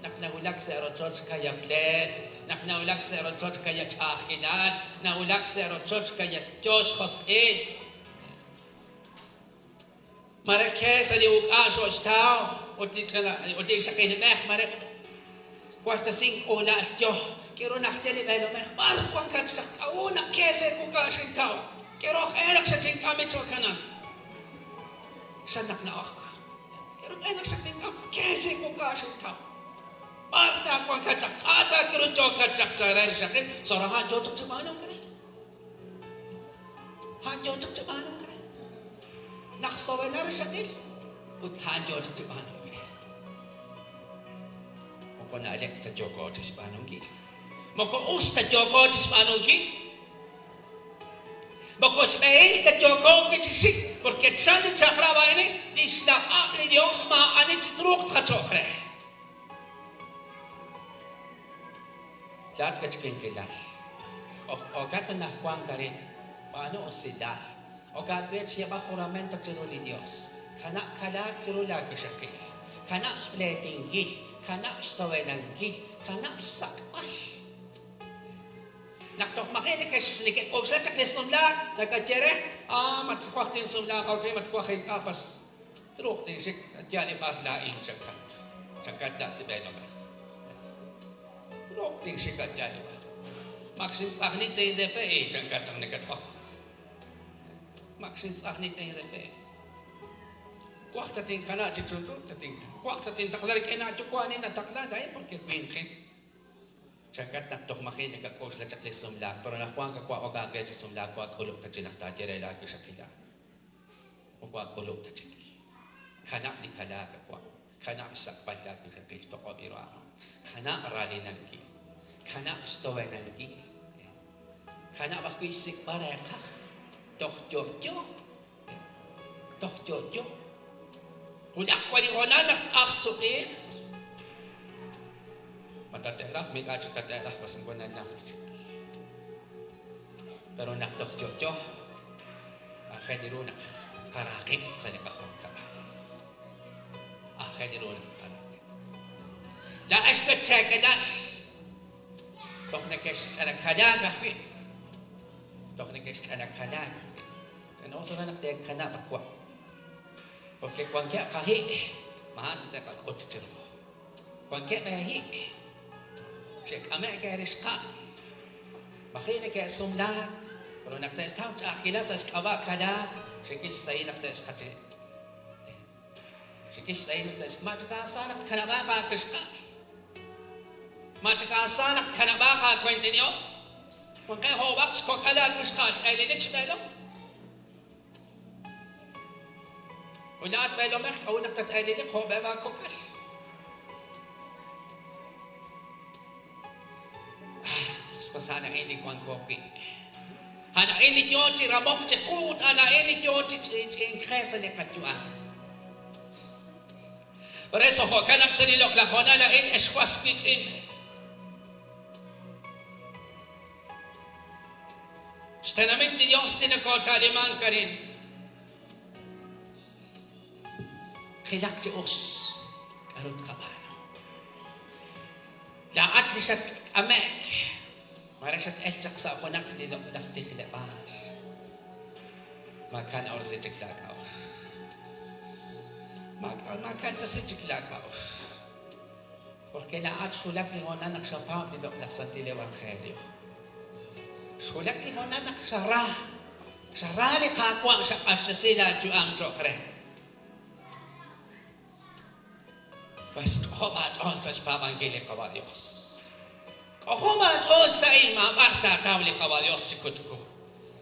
Naq nawulak sa' rochoch kaya pleet, naq nawulak sa' rochoch kaya ch'a'ajkilal, nawulak sa' rochoch kaya yoo xjosq'il. Mare ke sa' li uk'a' xo'xtaw ut li ch'ina ut li ixaqilb'ej mare wartasink k'uula'al yo. K'eru naq ye li b'eelomej b'ar wankat chaq k'a'ut naq ke sa' wuk'a' xintaw. K'eru aj e naq xatink'am Michoacana. Xan naq na'ok. K'eru aj e naq xatink'am ke sa' wuk'a' xintaw. B'ar taawankat chaq k'a' ta k'eru yookat chaq cha re rixaqil soroha yo chaq chi b'aanunk re. A'an yoo chaq chi b'aanunk re. Naq sowena rixaqil ut a'an yoo chaq chi b'aanunk re. Moko na'leb' ta yooko chixb'aanunkil. Moko us ta yooko chixb'aanunkil. Moko xb'ehil ta yooko wi' chi xik, porque chan li chaq'rab' a'in, li xlaq'ab' li Dios maa'ani chi truuq tjachoq re. Laa'at wechwinqilal, k'ojk'ookat anajwank arin, b'aanu usilal, ok aawe chixyeeb'al juramento chiru li Dios, kanab' kalaak chiru laa wixaqil, kanab' xpleetinkil, kanab' xsowenankil, kanab' xsak'b'al. Naq toj maji' neke'k'oxla chaq li sumlaak, nakaye re, Ah, ma twaj tinsumlaaq ok, ma twaj ink'a', pas Truuq tinxik yaal li b'ar laa'in, chankat. Chankat laa'at li b'eelomej. Truuq tinxik yaal li b'ar. Mak xintz'ajni ta inDPI, chankat naq nakat'ok. Mak xintz'ajni ta inDPI. Twaj tatinkana' chi chunchu, tatinkana'. Twaj tatintaqla rik'in aayuwa' ninataqla laa'in porque winqin. Chankat naq toj maji' nakak'oxla chaq li sumlaak, pero anaqwan kawa' ok aawe chi sumlaak wa' k'ulub' ta chi naq taaye re laawixaqil. Moko aak'ulub' ta chik. Kanab' li kalaak awa'. Kanab' xsak'b'al laawixaqil toq'ob' iru a'an. Kanab' raalinankil. Kanab' xsowenankil. Kanab' ajwi' xsik'b'al reeqaj. Toj yo'yo. Toj yo'yo. Wulaj wan li hoonal naq tq'ajq tsuq'iiq. Ma tate'raj, ma ink'a' chik tate'raj, pues moko nanawk ta chik. Pero naq toj yo'yo, aajel ru naq tqara qib' sa' li qajunkab'al. Aajel ru naq tqara qib'. Laa'ex wech-cheekelal, toj nekexch'anakjalaak ajwi'. Toj nekexch'anakjalaak ajwi'. Ch'ana'us aran naq teekanab' wa'. Porque wankeb' qahi', ma'an te'qak'ut chiru. Wankeb' eehi', xe'k'ame'k eerixqa'al, maji' neke'sumlaak, pero naq te'xtaw ch'a'ajkilal sa' xk'ab'a' kalaak, rik'in xsahil naq te'xjachi. Rik'in xsahil naq te'xma chik aasa naq tkanab'aaq aawixqa'al. Ma chik aasa naq tkanab'aaq aawentinihom. Wankeb' oob'aq xkok'al aawixqa'al eelelik xb'eelom. Ut laa'at b'eelomej k'a'ut naq tat-eeleliq jo' b'eeb' aakok'al? Xb'aan a'in li wanko wi'. A'an a'in li yoo chi ramok chiqu ut a'an a'in li yoo chi ch'i'ch'i'ink qe sa' li qayu'am. Por eso jo'kan naq sa' li loq'laj hoonal a'in, ex was wiitz'in, Xtenamit li Dios li nokota'limank arin. Qilaq chi us k'aru tqab'aanu. Laa'at li xatk'ame'k, mare xat-elk chaq sa' junaq li loq'laj tijleb'aal. Maakanawresi chik laak'a'uxl. Maakaltasi chik laak'a'uxl. Porque laa'at xwulak li hoonal naq xapaab' li loq'laj santil evangelio. Xwulak li hoonal naq xara, xara li Qaawa' xaq'axtesi laa yu'am cho'q re. Pues k'ojob' aach'ool sa' xpaab'ankil li Qawa' Dios. K'ojob' aach'ool sa' a'in, maab'ar taataw li Qawa' Dios chi kutku.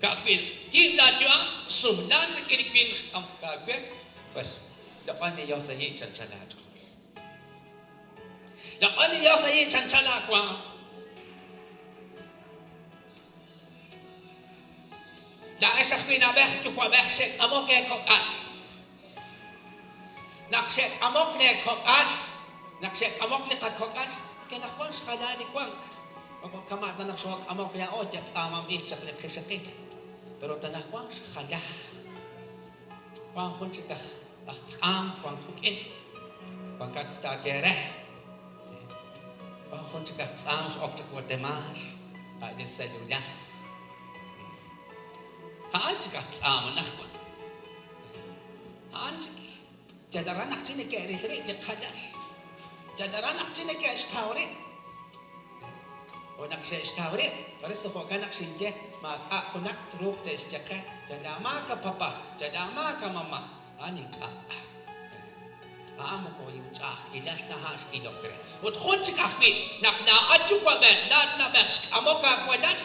Ka'ajwi' yiib' laa yu'am, sumlaan rik'in li winq xk'am aawe, pues loq'on li Dios ayi' chanchan aach'ool. Loq'on li Dios ayi' chanchan aawaam. Laa'ex ajwi' na'b'ej yuwa'b'ej xe'k'amok eekok'al. Naq xe'k'amok leekok'al, naq xe'k'amok li qakok'al, anaqwan xjala li wank. Moko kama' ta naq xook'amok laa'o yal tz'aamanb'il chaq li qixaqil. Pero anaqwan xjala. Wank jun chik aj aj tz'aam wank qik'in, wankatq taaye re. Wank jun chik aj tz'aam x'ok chaq Watemaal, a' li celular. A'an chik aj tz'aam anaqwan. A'an chik yal aran aj chi neke'ril rib' li qalal. Yal aran aj chi neke'xtaw rib'. Ut naq xe'xtaw rib', por eso jo'kan naq xinye, maak'a' junaq truuq te'xye qe, Yal aamaak a papá, yal aamaak a mamá. A'an ink'a'. A'an moko ch'a'ajkilal ta a'an x'ilok re. Ut jun chik ajwi', naq laa'at yuwa'b'ej, laa'at na'b'ej xk'amok aawalal,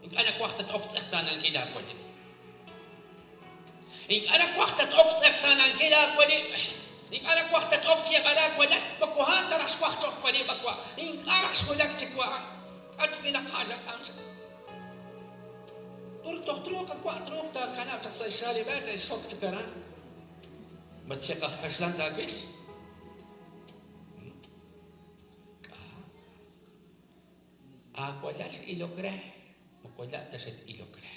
ink'a' nawaj tat-ok xtz'eqtaanankil aawalib'. Ink'a' nawaj tat-ok xtz'eqtaanankil aawalib'. Ink'a' nawaj tat-ok xyeeb'al aawalal, moko a'an ta raj xwaj cho'q walib' awa'. Ink'a' raj xwulak chiwu a'an. K'a' chik naq a'an xak'am chaq? Pur toj truuq awa' truuq taakanab' chaq sa' xxaal li b'e te'xxok chik aran. Ma chik aj kaxlan taawil? K'a'. Aawalal x'ilok re, moko laa'at ta xat-ilok re.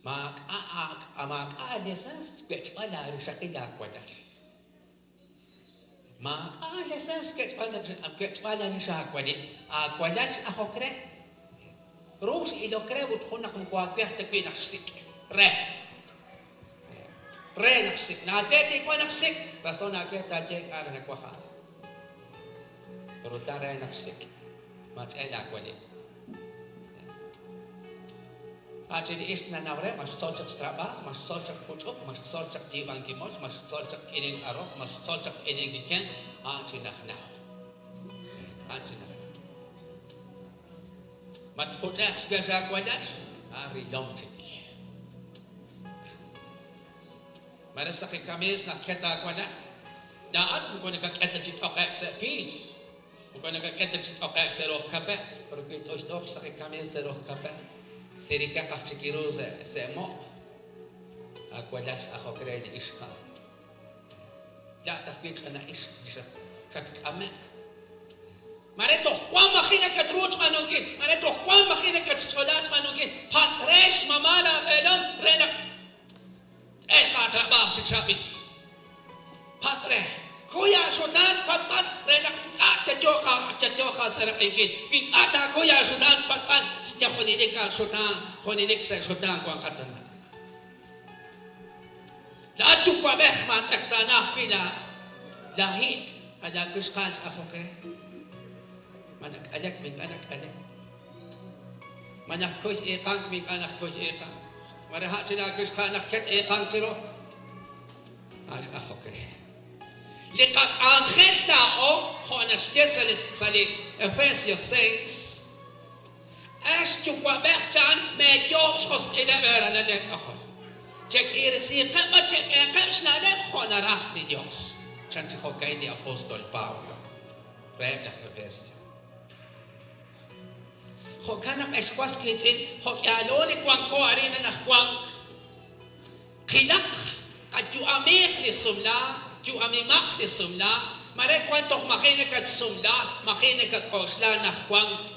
Maak'a' maak'a' aalesens xwech'b'al laarixaqil laawalal. Maak'a' aalesens xwech'b'al xwech'b'al laarixaawalil. Aawalal x'ajok re. Ru x'ilok re ut jun naq moko aaweh ta wi' naq xsik' re. Re naq xsik'. Naawe tiik'wan naq xsik'. Razón aawe taaye k'a' re nawaj a'an. Pero ta re naq xsik'. Maach'e' laawalil. A' chi li ixq nanaw re, ma xtzol chaq xtrab'aaj, ma xtzol chaq puch'uk, ma xtzol chaq yiib'ank imoch, ma xtzol chaq k'ilink arroz, ma xtzol chaq k'ilink kenq, a'an chi najnaw. A'an chi najnaw. Ma tpuch'e'q xwex aawalal, a'an rilom chik. Mare saqi kamiis naq ket aawalal, laa'at moko nakak'e ta chi t'oqe'k sa' piil. Moko nakak'e ta chi t'oqe'k sa' ru'uj kape, pero wi t'oxt'oq xsaqi kamiis sa' ru'uj kape, sirikaq aj chik ru sa' mo'. Aawalal x'ajok re li ixq a'an. Laa'at ajwi' ch'ina ixq li xatk'ame'. Mare toj wank maji' nakatru xb'aanunkil, mare toj wank maji' nakatxch'olaak xb'aanunkil, patz' re xmama' laab'eelom re naq t-elq aatrab'aaj chi chaab'il. Patz' re. Kuy aaxutaan xpatz'b'al re naq ink'a' yayooq aaseeraq'inkil. Wi ink'a' taakuy aaxutaan xpatz'b'al, chi junelik aaxutaan, junelik sa' xutaan wanqat tana. Laa'at yuwa'b'ej maatz'eqtaana ajwi' laahi' a' laawixqa'al x'ajok re. Ma nak'alek ma ink'a' nak'alek. Ma najkuy iiqank ma ink'a' najkuy iiqank. Mare a' chi laawixqa'al najket iiqank chiru. A' x'ajok re. Li qak'anjel laa'o jo' naxye sa' li Efesios 6, Ex yuwa'b'ej chan, meeyoob' xjosq'ileb' eeralal eek'ajol. Chek'iiresiiqeb' ut chek'eeqeb' xna'leb' jo' naraj li Yos, chan chi jo'ka'in li apóstol Pablo reheb' laj Efesio. Jo'kan naq, ex was wiitz'in, jo' k'ihalo li wanko arin anajwan, qilaq, qayu'amiiq li sumlaak, yu'amimaq li sumlaak, mare wan toj maji' nakatsumla, maji' nakak'oxla anajwan,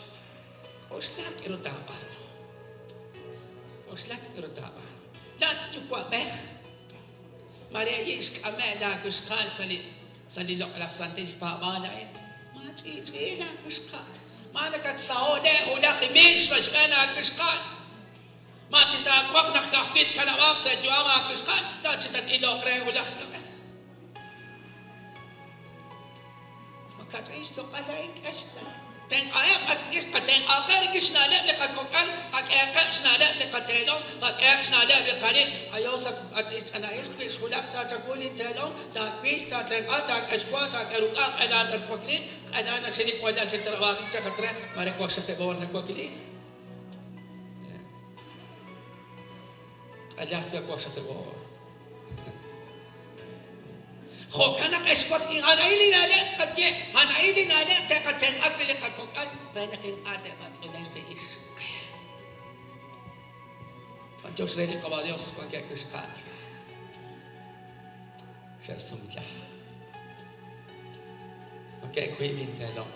K'oxla k'aru taab'aanu. K'oxla k'aru taab'aanu. Laa'at yuwa'b'ej, mare yi' xk'ame' laawixqa'al sa' li sa' li loq'laj santil paab'aal a'in. Maach'i'ch'i'i laawixqa'al. Ma nakatsaho' le' wulaj imiix sa' xb'een aawixqa'al. Ma chi taawaj naq ka'ajwi' tkanab'aaq sa' yu'am aawixqa'al, laa'at chi tat-iloq re wulaj kab'ej. Ma kach'in xloq'al a'in k'e Tenq'aheb' at ixq, qatenq'ahaqeb' rik'in xna'leb' li qakok'al, qak'ehaqeb' xna'leb' li qateelom, qak'ehaq xna'leb' li qarib'. Ayo sa' at ch'ina ixq wi xwulak ta chawu linteelom, taawil, taatenq'a, taak'e xwa, taak'e ruk'a, q'ela tatwakliiq, q'ela naxik walal chi trab'ajik chaq at re, mare waqxaqib' hoor nawakliik. Q'ela ajwi' waqxaqib' hoor. Jo'kan naq ex watz a'an li na'leb' qaye, a'an li na'leb' te'qatenq'a wi' li qakok'al re naq ink'a' te'b'atz'unenq li ixq. B'antiox re li Qawa' Dios wankeb' ixqa'al xe'sumla. Wankeb' wiib' inteelom.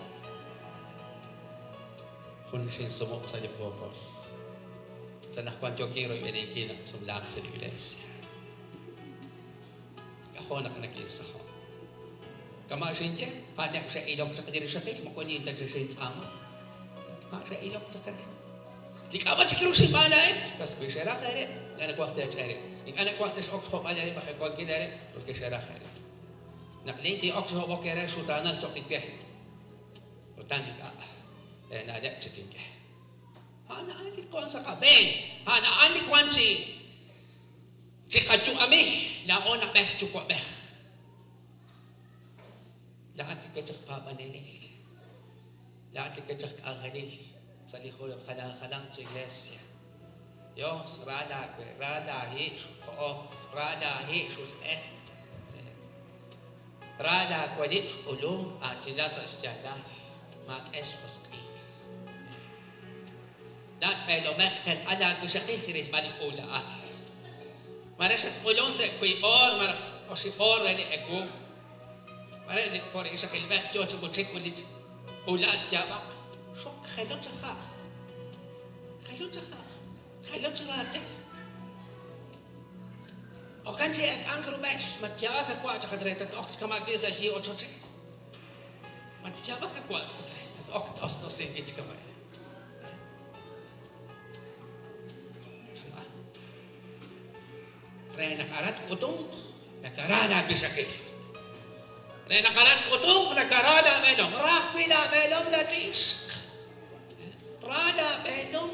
Jun xinsumuq sa' li poopol. Ut anaqwan yookin royb'eninkil naq tsumlaaq sa' li iglesia. K'ajo' naq nekinsaho'. Kama' xinye, a'aneb' xe'ilok chaq li rixaqil, moko nin ta chik xintz'aama. A' xe'ilok chaq re. Li k'ab'a chik ru xinb'aan laa'in, kas wi xeraj eere, ink'a' nawaj teech'e rib'. Ink'a' nawaj tex'ok xhob'al eerib' majewankil eere, porque xeraj eere. Naq lin tin'ok chi hob'ok eere xutaanal cho'q li we. Utan ink'a' eena'leb' chik ink'e. A'an a'an li wank sa' qab'een. A'an a'an li wank chi chi qayu'amil laa'o na'b'ej yuwa'b'ej. Laa'at li wech aj paab'anelil. Laa'at li wech aj k'anjelil sa' li jalan jalanq chi iglesia. Dios, ra laawe, ra laahi' xko'o, ra laahi' xul'el. Ra laawalib' xk'ulunk aachila sa' xyaalal, maak'e xjosq'il. Laa'at b'eelomej tenq'a laawixaqil chi rilb'al li k'uula'al. Mare xatk'ulunk sa' wiib' oor malaj oxib' oor re li ewu. Mare li ixaqilb'ej yoo chi b'uchik ut li k'uula'al tyaab'aq. Xok jelo chaq ha'. Jelo chaq ha'. Jelo chaq aatin. Okan chi eek'ank rub'el, matyaab'ak a wa' chaq at re tat-ok chi kama' wi' sa' xyi ochochil. Matyaab'ak a wa' chaq at re tat-ok t'ost'osinkil chi kama' Re naq aran tk'utunq, nakara laawixaqil. Re naq aran tk'utunq, nakara laameelom. Ra ajwi' laameelom laatixq. Ra laameelom.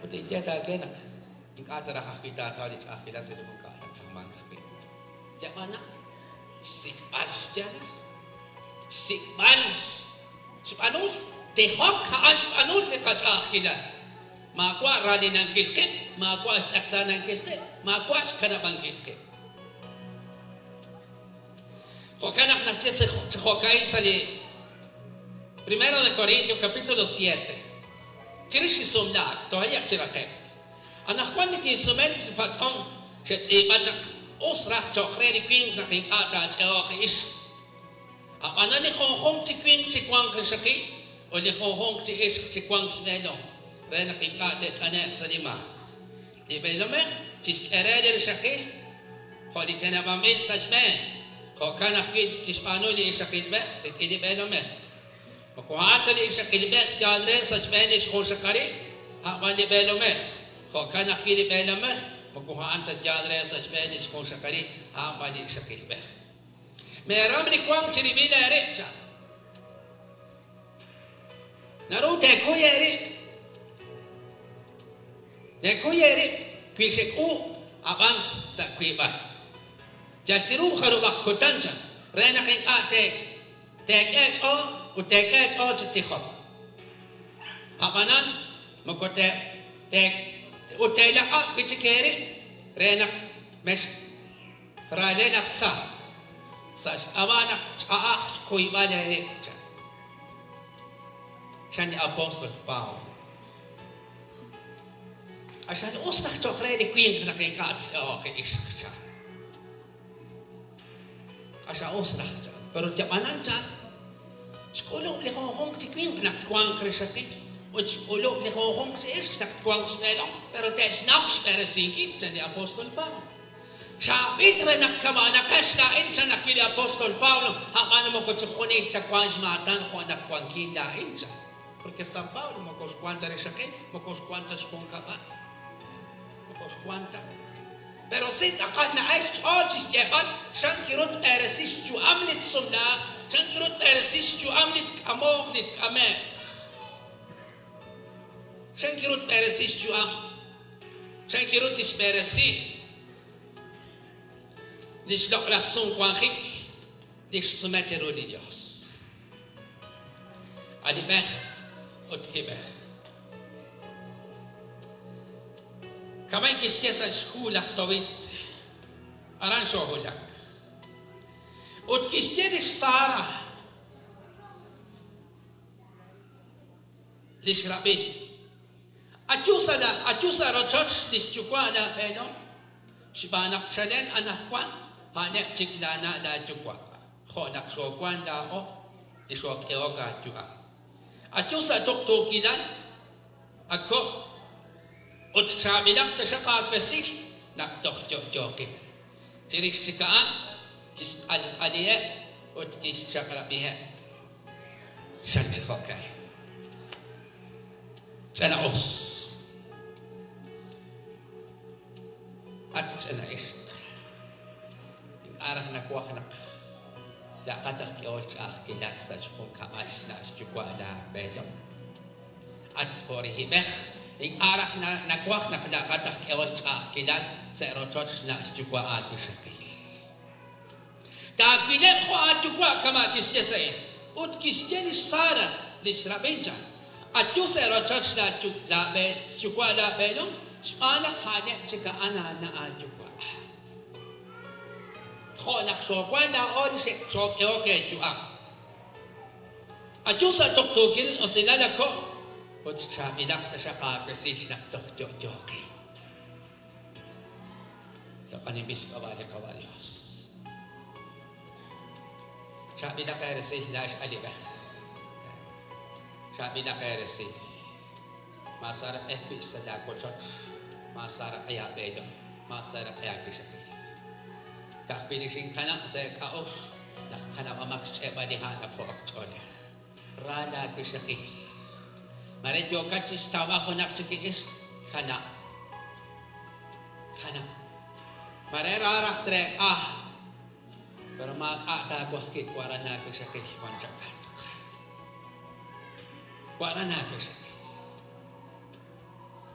Ut tinye taawe naq ink'a' ta raj ajwi' taataw li ch'a'ajkilal sa' li junkab'al nak'ammank ajwi'. Yab'ana xsik'b'al xyaalal, xsik'b'al xb'anul, tijok a'an xb'anul li qach'a'ajkilal. Maawa' raalinankil qib', maawa' xtz'eqtaanankil qib', maawa' xkanab'ankil qib'. Jo'kan naq naxye chi jo'ka'in sa' li Primero de Corintios capítulo 7. Chirix li sumlaak, toje'aq chi raqe'k. Anaqwan nikinsume li patz'om xetz'iib'a chaq, us raj cho'q re li winq naq ink'a' taach'e'oq li ixq. Ab'anan li junjunq chi winq chiwanq rixaqil ut li junjunq chi ixq chiwanq xb'eelom, re naq ink'a' te't'ane'q sa' li maak. Li b'eelomej chixk'e re li rixaqil jo' li teneb'anb'il sa' xb'een, jo'kan ajwi' chixb'aanu li ixaqilb'ej rik'in li b'eelomej. Moko a'an ta li ixaqilb'ej yaal re sa' xb'een li xjunxaqalil, a' b'an li b'eelomej. Jo'kan ajwi' li b'eelomej moko a'an ta yaal re sa' xb'een li xjunxaqalil, a'an b'an li ixaqilb'ej. Meeram li wank chirib'il eerib', chan. Naru teekuy eerib'. Teekuy eerib' wi xek'uub' ab'an sa' wiib'al. Yal chiru jarub'aq kutan, chan, re naq ink'a' teek'e eech'ool ut teek'e eech'ool chi tijok. Ab'anan moko ut teelaq'ab' wi' chik eerib' re naq mexraale laj tza sa' xk'ab'a' naq ch'a'aj xkuyb'al eerib', chan. Chan li apóstol Pablo. Q'axal us raj cho'q re li winq naq ink'a' tch'e'oq li ixq, chan. Q'axal us raj, chan. Pero yab'anan, chan, xk'ulub' li junjunq chi winq naq twanq rixaqil ut xk'ulub' li junjunq chi ixq naq twanq xb'eelom, pero te'xnaw xb'eresinkil, chan li apóstol Pablo. Chaab'il re naq kama'anaqex laa'in, chan ajwi' li apóstol Pablo, a'b'an moko chi junil ta wank xmaatan jo' naq wankin laa'in, chan. Porque San Pablo moko xwank ta rixaqil, moko xwank ta xjunkab'al, moko xwank ta. Pero si tz'aqal na'el xch'ool chi xyeeb'al chan kiru tb'eresi xyu'am li tsumlaaq, chan kiru tb'eresi xyu'am li tk'amoq, li tk'ame'q. Chan kiru tb'eresi xyu'am, chan kiru tixb'eresi li xloq'laj sumwanjik li xsume chiru li Dios. Alib'ej ut hib'ej. Kama'in kixye sa' xhu laj Tobit, aran xoowulak. Ut kixye lix Sara, lix rab'in, Ayu sa' ayu sa' rochoch lix yuwa' laab'eelom, xb'aan naq chalen anaqwan a'aneb' chik laana' laayuwa'. Jo' naq xoowank laa'o li xook'ehok aayu'am. Ayu sa' tuqtuukilal, a ko', ut chaab'ilaq taxaq aawesil naq toj yo'yooqin. Chirix chik a'an kixq'alq'aliheb' ut kixchaq'rab'iheb'. Chan chi jo'ka'in. Ch'ina-us. At ch'ina ixq. Ink'a' raj nawaj naq laa'at aj k'ehol ch'a'ajkilal sa' xjunkab'al xna' xyuwa' laabeelom. At jo'rihib'ej, ink'a' raj nawaj naq laa'at aj k'ehol ch'a'ajkilal sa' rochoch xna' xyuwa' aawixaqil. Taawileb' jo' aayuwa' kama' kixye sa' Ut kixye lix Sara, lix rab'in, chan, Ayu sa' rochoch laa xyuwa' laabeelom, xb'aan naq a'aneb' chik a'an aana' aayuwa'. Jo' naq xoowank laa'o li xook'ehok eeyu'am. Ayu sa' tuqtuukil usilal a ko' ut chaab'ilaq taxaq aawesil naq toj yo'yooqin. Loq'oninb'il xk'ab'a' li Qawa' Dios. Chaab'ilaq eeresil laa'ex alib'ej. Chaab'ilaq eeresil. Maasaaraq'i ajwi' sa' laawochoch, maasaaraq'i aab'eelom, maasaaraq'i aawixaqil. Ka'ajwi' li xinkanab' sa' eek'a'uxl naq kanab'amaq xch'e'b'al li ha' napo'ok ch'oolej. Ra laawixaqil. Mare yookat chi xtawb'al junaq chik li ixq, kanab'. Kanab'. Mare ra raj treek'a, pero maak'a' taawaj wi' waran aawixaqil wan chak'atq. Waran aawixaqil.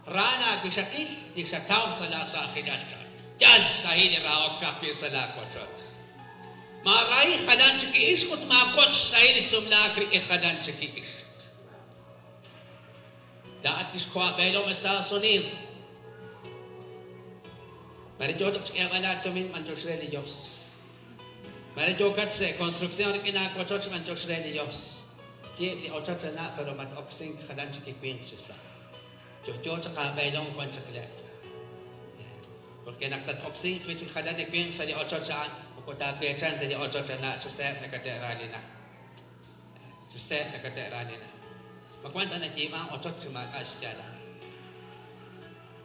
Ra laawixaqil li xataw sa' laasaajilal chan. Yal xsahil li rahok ka'ajwi' sa' laawochoch. Maarahi jalan chik li ixq ut maawoch xsahil li sumlaak rik'in jalan chik li ixq. Laa'at li xko'ab'eelom Estados Unidos. Mare yoo chaq xk'eeb'al aatumin b'antiox re li Dios. Mare yookat sa' construcción rik'in aawochoch b'antiox re li Dios. Yiib' li ochoch ana' pero mat-oksink jalan chik li winq chi sa'. Yo'yo chaq aab'eelom wan chaq le'. Porque naq tat-oksinq wi' chik jalan li winq sa' li ochoch a'an, moko taaweechan ta li ochoch ana' chi seeb' nakate'raalina. Chi seeb' nakate'raalina. Ma wan ta nayiib'ank ochoch chi maak'a' xyaalal?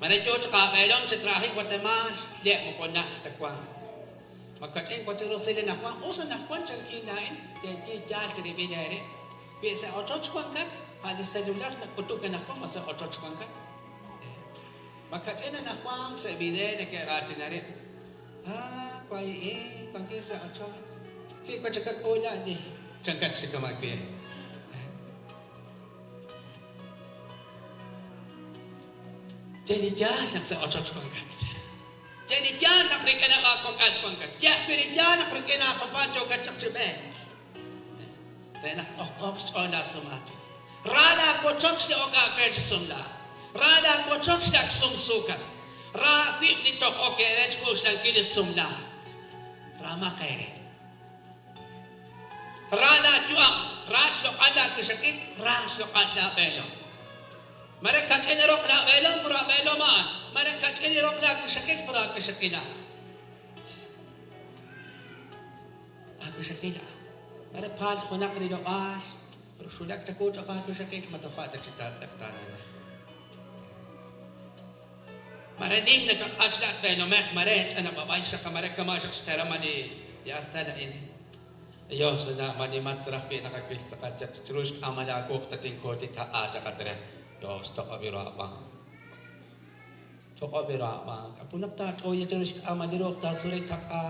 Mare yoo chaq aab'eelom chi trajik Guatemaal, le' moko najt ta wank. Ma kach'in wan chik rusil anaqwan, us anaqwan chankin laa'in, teeye yaal cherib'il eerib'. Wi sa' ochoch wankat, a' li celular nak'utuk anaqwan ma sa' ochoch wankat. Ma kach'in anaqwan sa' video neke'raatina rib'. Ah, wayi'in, wankin sa' ochoch. Wi wan chik kak'uula li chankat chi kama' wi'. Ye li yaal naq sa' ochoch wankat. Ye li yaal naq rik'ineb' aakok'al wankat. Ye ajwi' li yaal naq rik'in aapapa yookat chaq chi b'eek. Re naq k'ojk'ooq xch'ool laasum'aatin. Ra laawochoch li ok aawe chi sumlaak. Ra laawochoch li ak sumsuukat. Ra aawib' li toj ok eere chk'oxlankil li sumlaak. Raamaq eere. Ra laayu'am, ra xloq'al laawixaqil, ra xloq'al laab'eelom. Mare kach'in li roq laab'eelom pur aab'eelom a'an, mare kach'in li roq laawixaqil pur aawixaqil a'an. Aawixaqil a'an. Mare paal junaq rilob'aal, pero xwulak chawu cho'q aawixaqil, ma toja' ta chik taatz'eqtaananaq. Mare nim nakaq'ax laa'at b'eelomej, mare ch'ana b'ab'ay xaq, mare kama' xaq xterama li li artal a'in. Dios, na ma nimat raj wi' naqawil tz'aqal chaq chiru xk'aamal aawuq tatinkooti taq'a chaq at re. Dios, toq'ob' ru aab'aan. Toq'ob' ru aab'aan. K'apunaq taach'ooya chiru xk'aamal li ruq taasuri taq'a.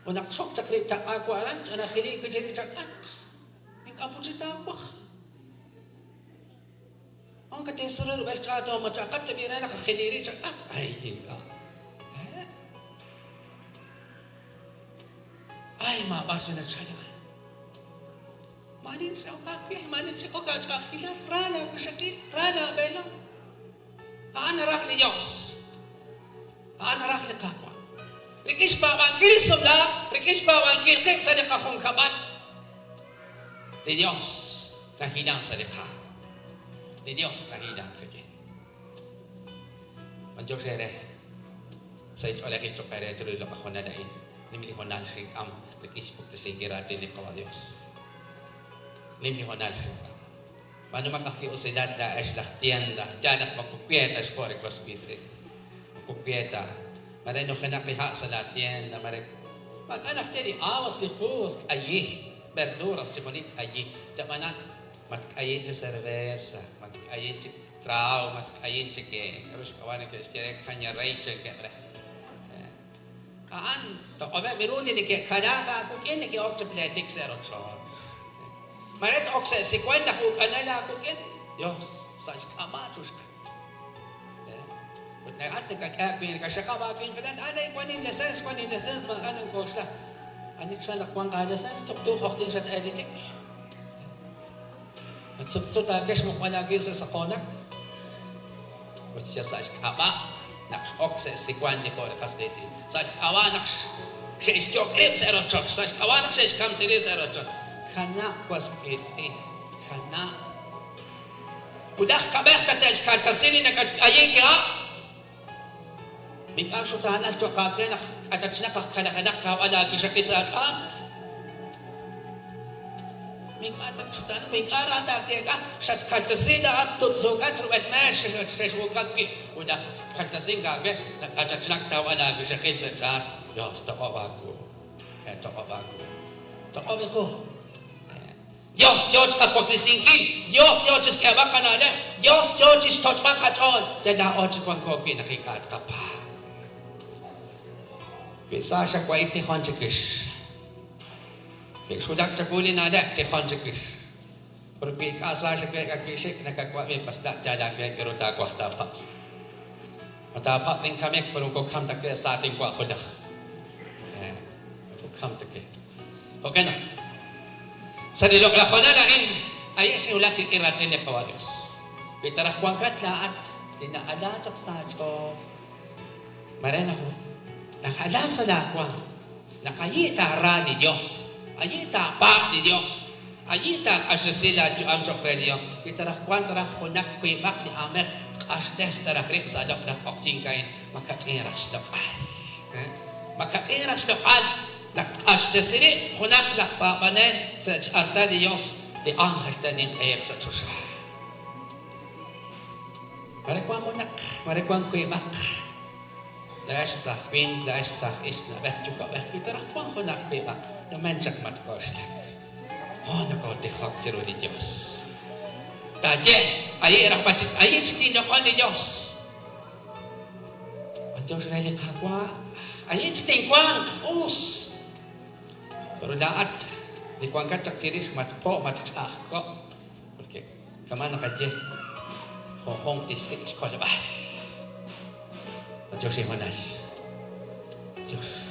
Ut naq xok chaq rib' taq'a wa aran, ch'ana jili' wi' chik li chak'atq. Ink'a' put chik taawaj. Aunque tinsuru rub'el ch'aat o ma ch'aqat ta b'i' re naq jiliri chak'atq. Ay, ink'a'. Ay, maab'ar chi nachal a'an. Maani nch'ok aawe, maani nch'ikok aach'a'ajkilal, ra laawixaqil, ra laab'eelom. A'an naraj li Yos. A'an naraj li Qaawa'. Rik'in xpaab'ankil li sumlaak, rik'in xpaab'ankil qib' sa' li qajunkab'al, li Yos nahilank sa' li qaam. Li Yos nahilank qik'in. B'antiox eere sa' li ch'oolejil choq' eere chiru li loq'laj hoonal a'in. Nim li hoonal xink'am rik'in xpuktesinkil raatin li Qawa' Dios. Nim li hoonal xink'am. B'aanumaq ajwi' usilal laa'ex laj tienda, yaal naq moko we ta xpo' re was wiitz'in. Moko we ta. Mare nujenaq li ha' sa' laa tienda, mare maak'a' naxye li awas, li jugos, k'ayi, verduras, chixjunil k'ayi. Ab'anan, matk'ayin chi cerveza, matk'ayin chi trago, matk'ayin chi k'aru xk'ab'a' neke'xye re caña rey chankeb' re. A'an toq'ob'eb' ru li neke'kanaak aawik'in neke'ok chi pleetik sa' rochoch. Mare t-ok sa' siwan laj uk'anel aawik'in, Dios, sa' xk'ab'a' chuxqat. Ut laa'at nakak'e aawib' nakaxaqab' aawinqilal, alay wan inlesens, wan inlesens, maak'a' nink'oxla. Ani chan naq wanq aalesens, tuqtu q'oqyink xat-eelelik. Matzutzut aawe xmuqb'al aawib' sa' saqoonak. Ut yal sa' xk'ab'a' naq x'ok sa' siwan li po' li qas qiitz'in, sa' xk'ab'a' naq xe'xyok' rib' sa' rochoch, sa' xk'ab'a' naq xe'xkamsi rib' sa' rochoch. Kanab' was qiitz'in, kanab'. Wulaj kab'ej tate'xkaltasi li nakatk'ayink ha'. Mink'a' xutaanal cho'q aawe naq k'achachnaq aj kalajenaq taab'al aawixaqil sa' aach'aat. Mink'a' tatxutaanaq, mink'a' ra taaweek'a, xatkaltasi laa'at tutzuuk'at rub'el meex xexwuk'ak wi' ut aj kaltasink aawe nak'achachnaq taab'al aawixaqil sa' ch'aat. Dios, toq'ob' aawu. Toq'ob' aawu. Toq'ob' iqu. Dios yoo chiqawaklesinkil, Dios yoo chixk'eeb'al qana'leb', Dios yoo chixtoch'b'al qach'ool, yal laa'o chi wanko wi' naq ink'a' tqapaab'. Wi sa xawa'in tijon chiwix. Wi xwulak chawu li na'leb', tijon chiwix. Pero wi ink'a' sa xaweek'a wi xik' nakawab'i, pasla' yaal aawe k'aru taawaj taapatz'. Ma taapatz' inkamik, pero moko kam ta we sa tinwa' julaj. Moko kam ta we. Jo'kan naq, sa' li loq'laj hoonal a'in, aye' xinwulak rik'in raatin li Qawa' Dios. Wi ta raj wankat laa'at li na'ala chaq sa' aach'ool, mare na'alaak sa' laa waanm naq ayi' taara li Dios, ayi' taapaab' li Dios. Ayi' taaq'axtesi laayu'am cho'q re li Yos. Wi ta raj wank ta raj junaq wiib'aq li aamej tq'axtes ta raj rib' sa' loq'laj q'oqyink a'in, ma kach'in raj xloq'al? Ma kach'in raj xloq'al naq tq'axtesi rib' junaq laj paab'anel sa' x'artal li Yos, li ánjel te'ninq'ehiq sa' choxa? Mare wank junaq, mare wank wiib'aq. Laa'ex saaj winq, laa'ex saaj ixq, na'b'ej yuwa'b'ej, wi ta raj wank junaq wiib'aq, numen chaq matk'oxlak. Oh, nokootijok chiru li Yos. Taaye, ayi' raj b'an chik, ayi' chik tinloq'on li Yos. B'antiox re li Qaawa', ayi' chik tinwanq, us. Pero laa'at li wankat chaq chirix matpo' match'a'ajko', porque kama' naqaye, junjunq tixsik' xkolb'al. B'antiox li hoonal. B'antiox.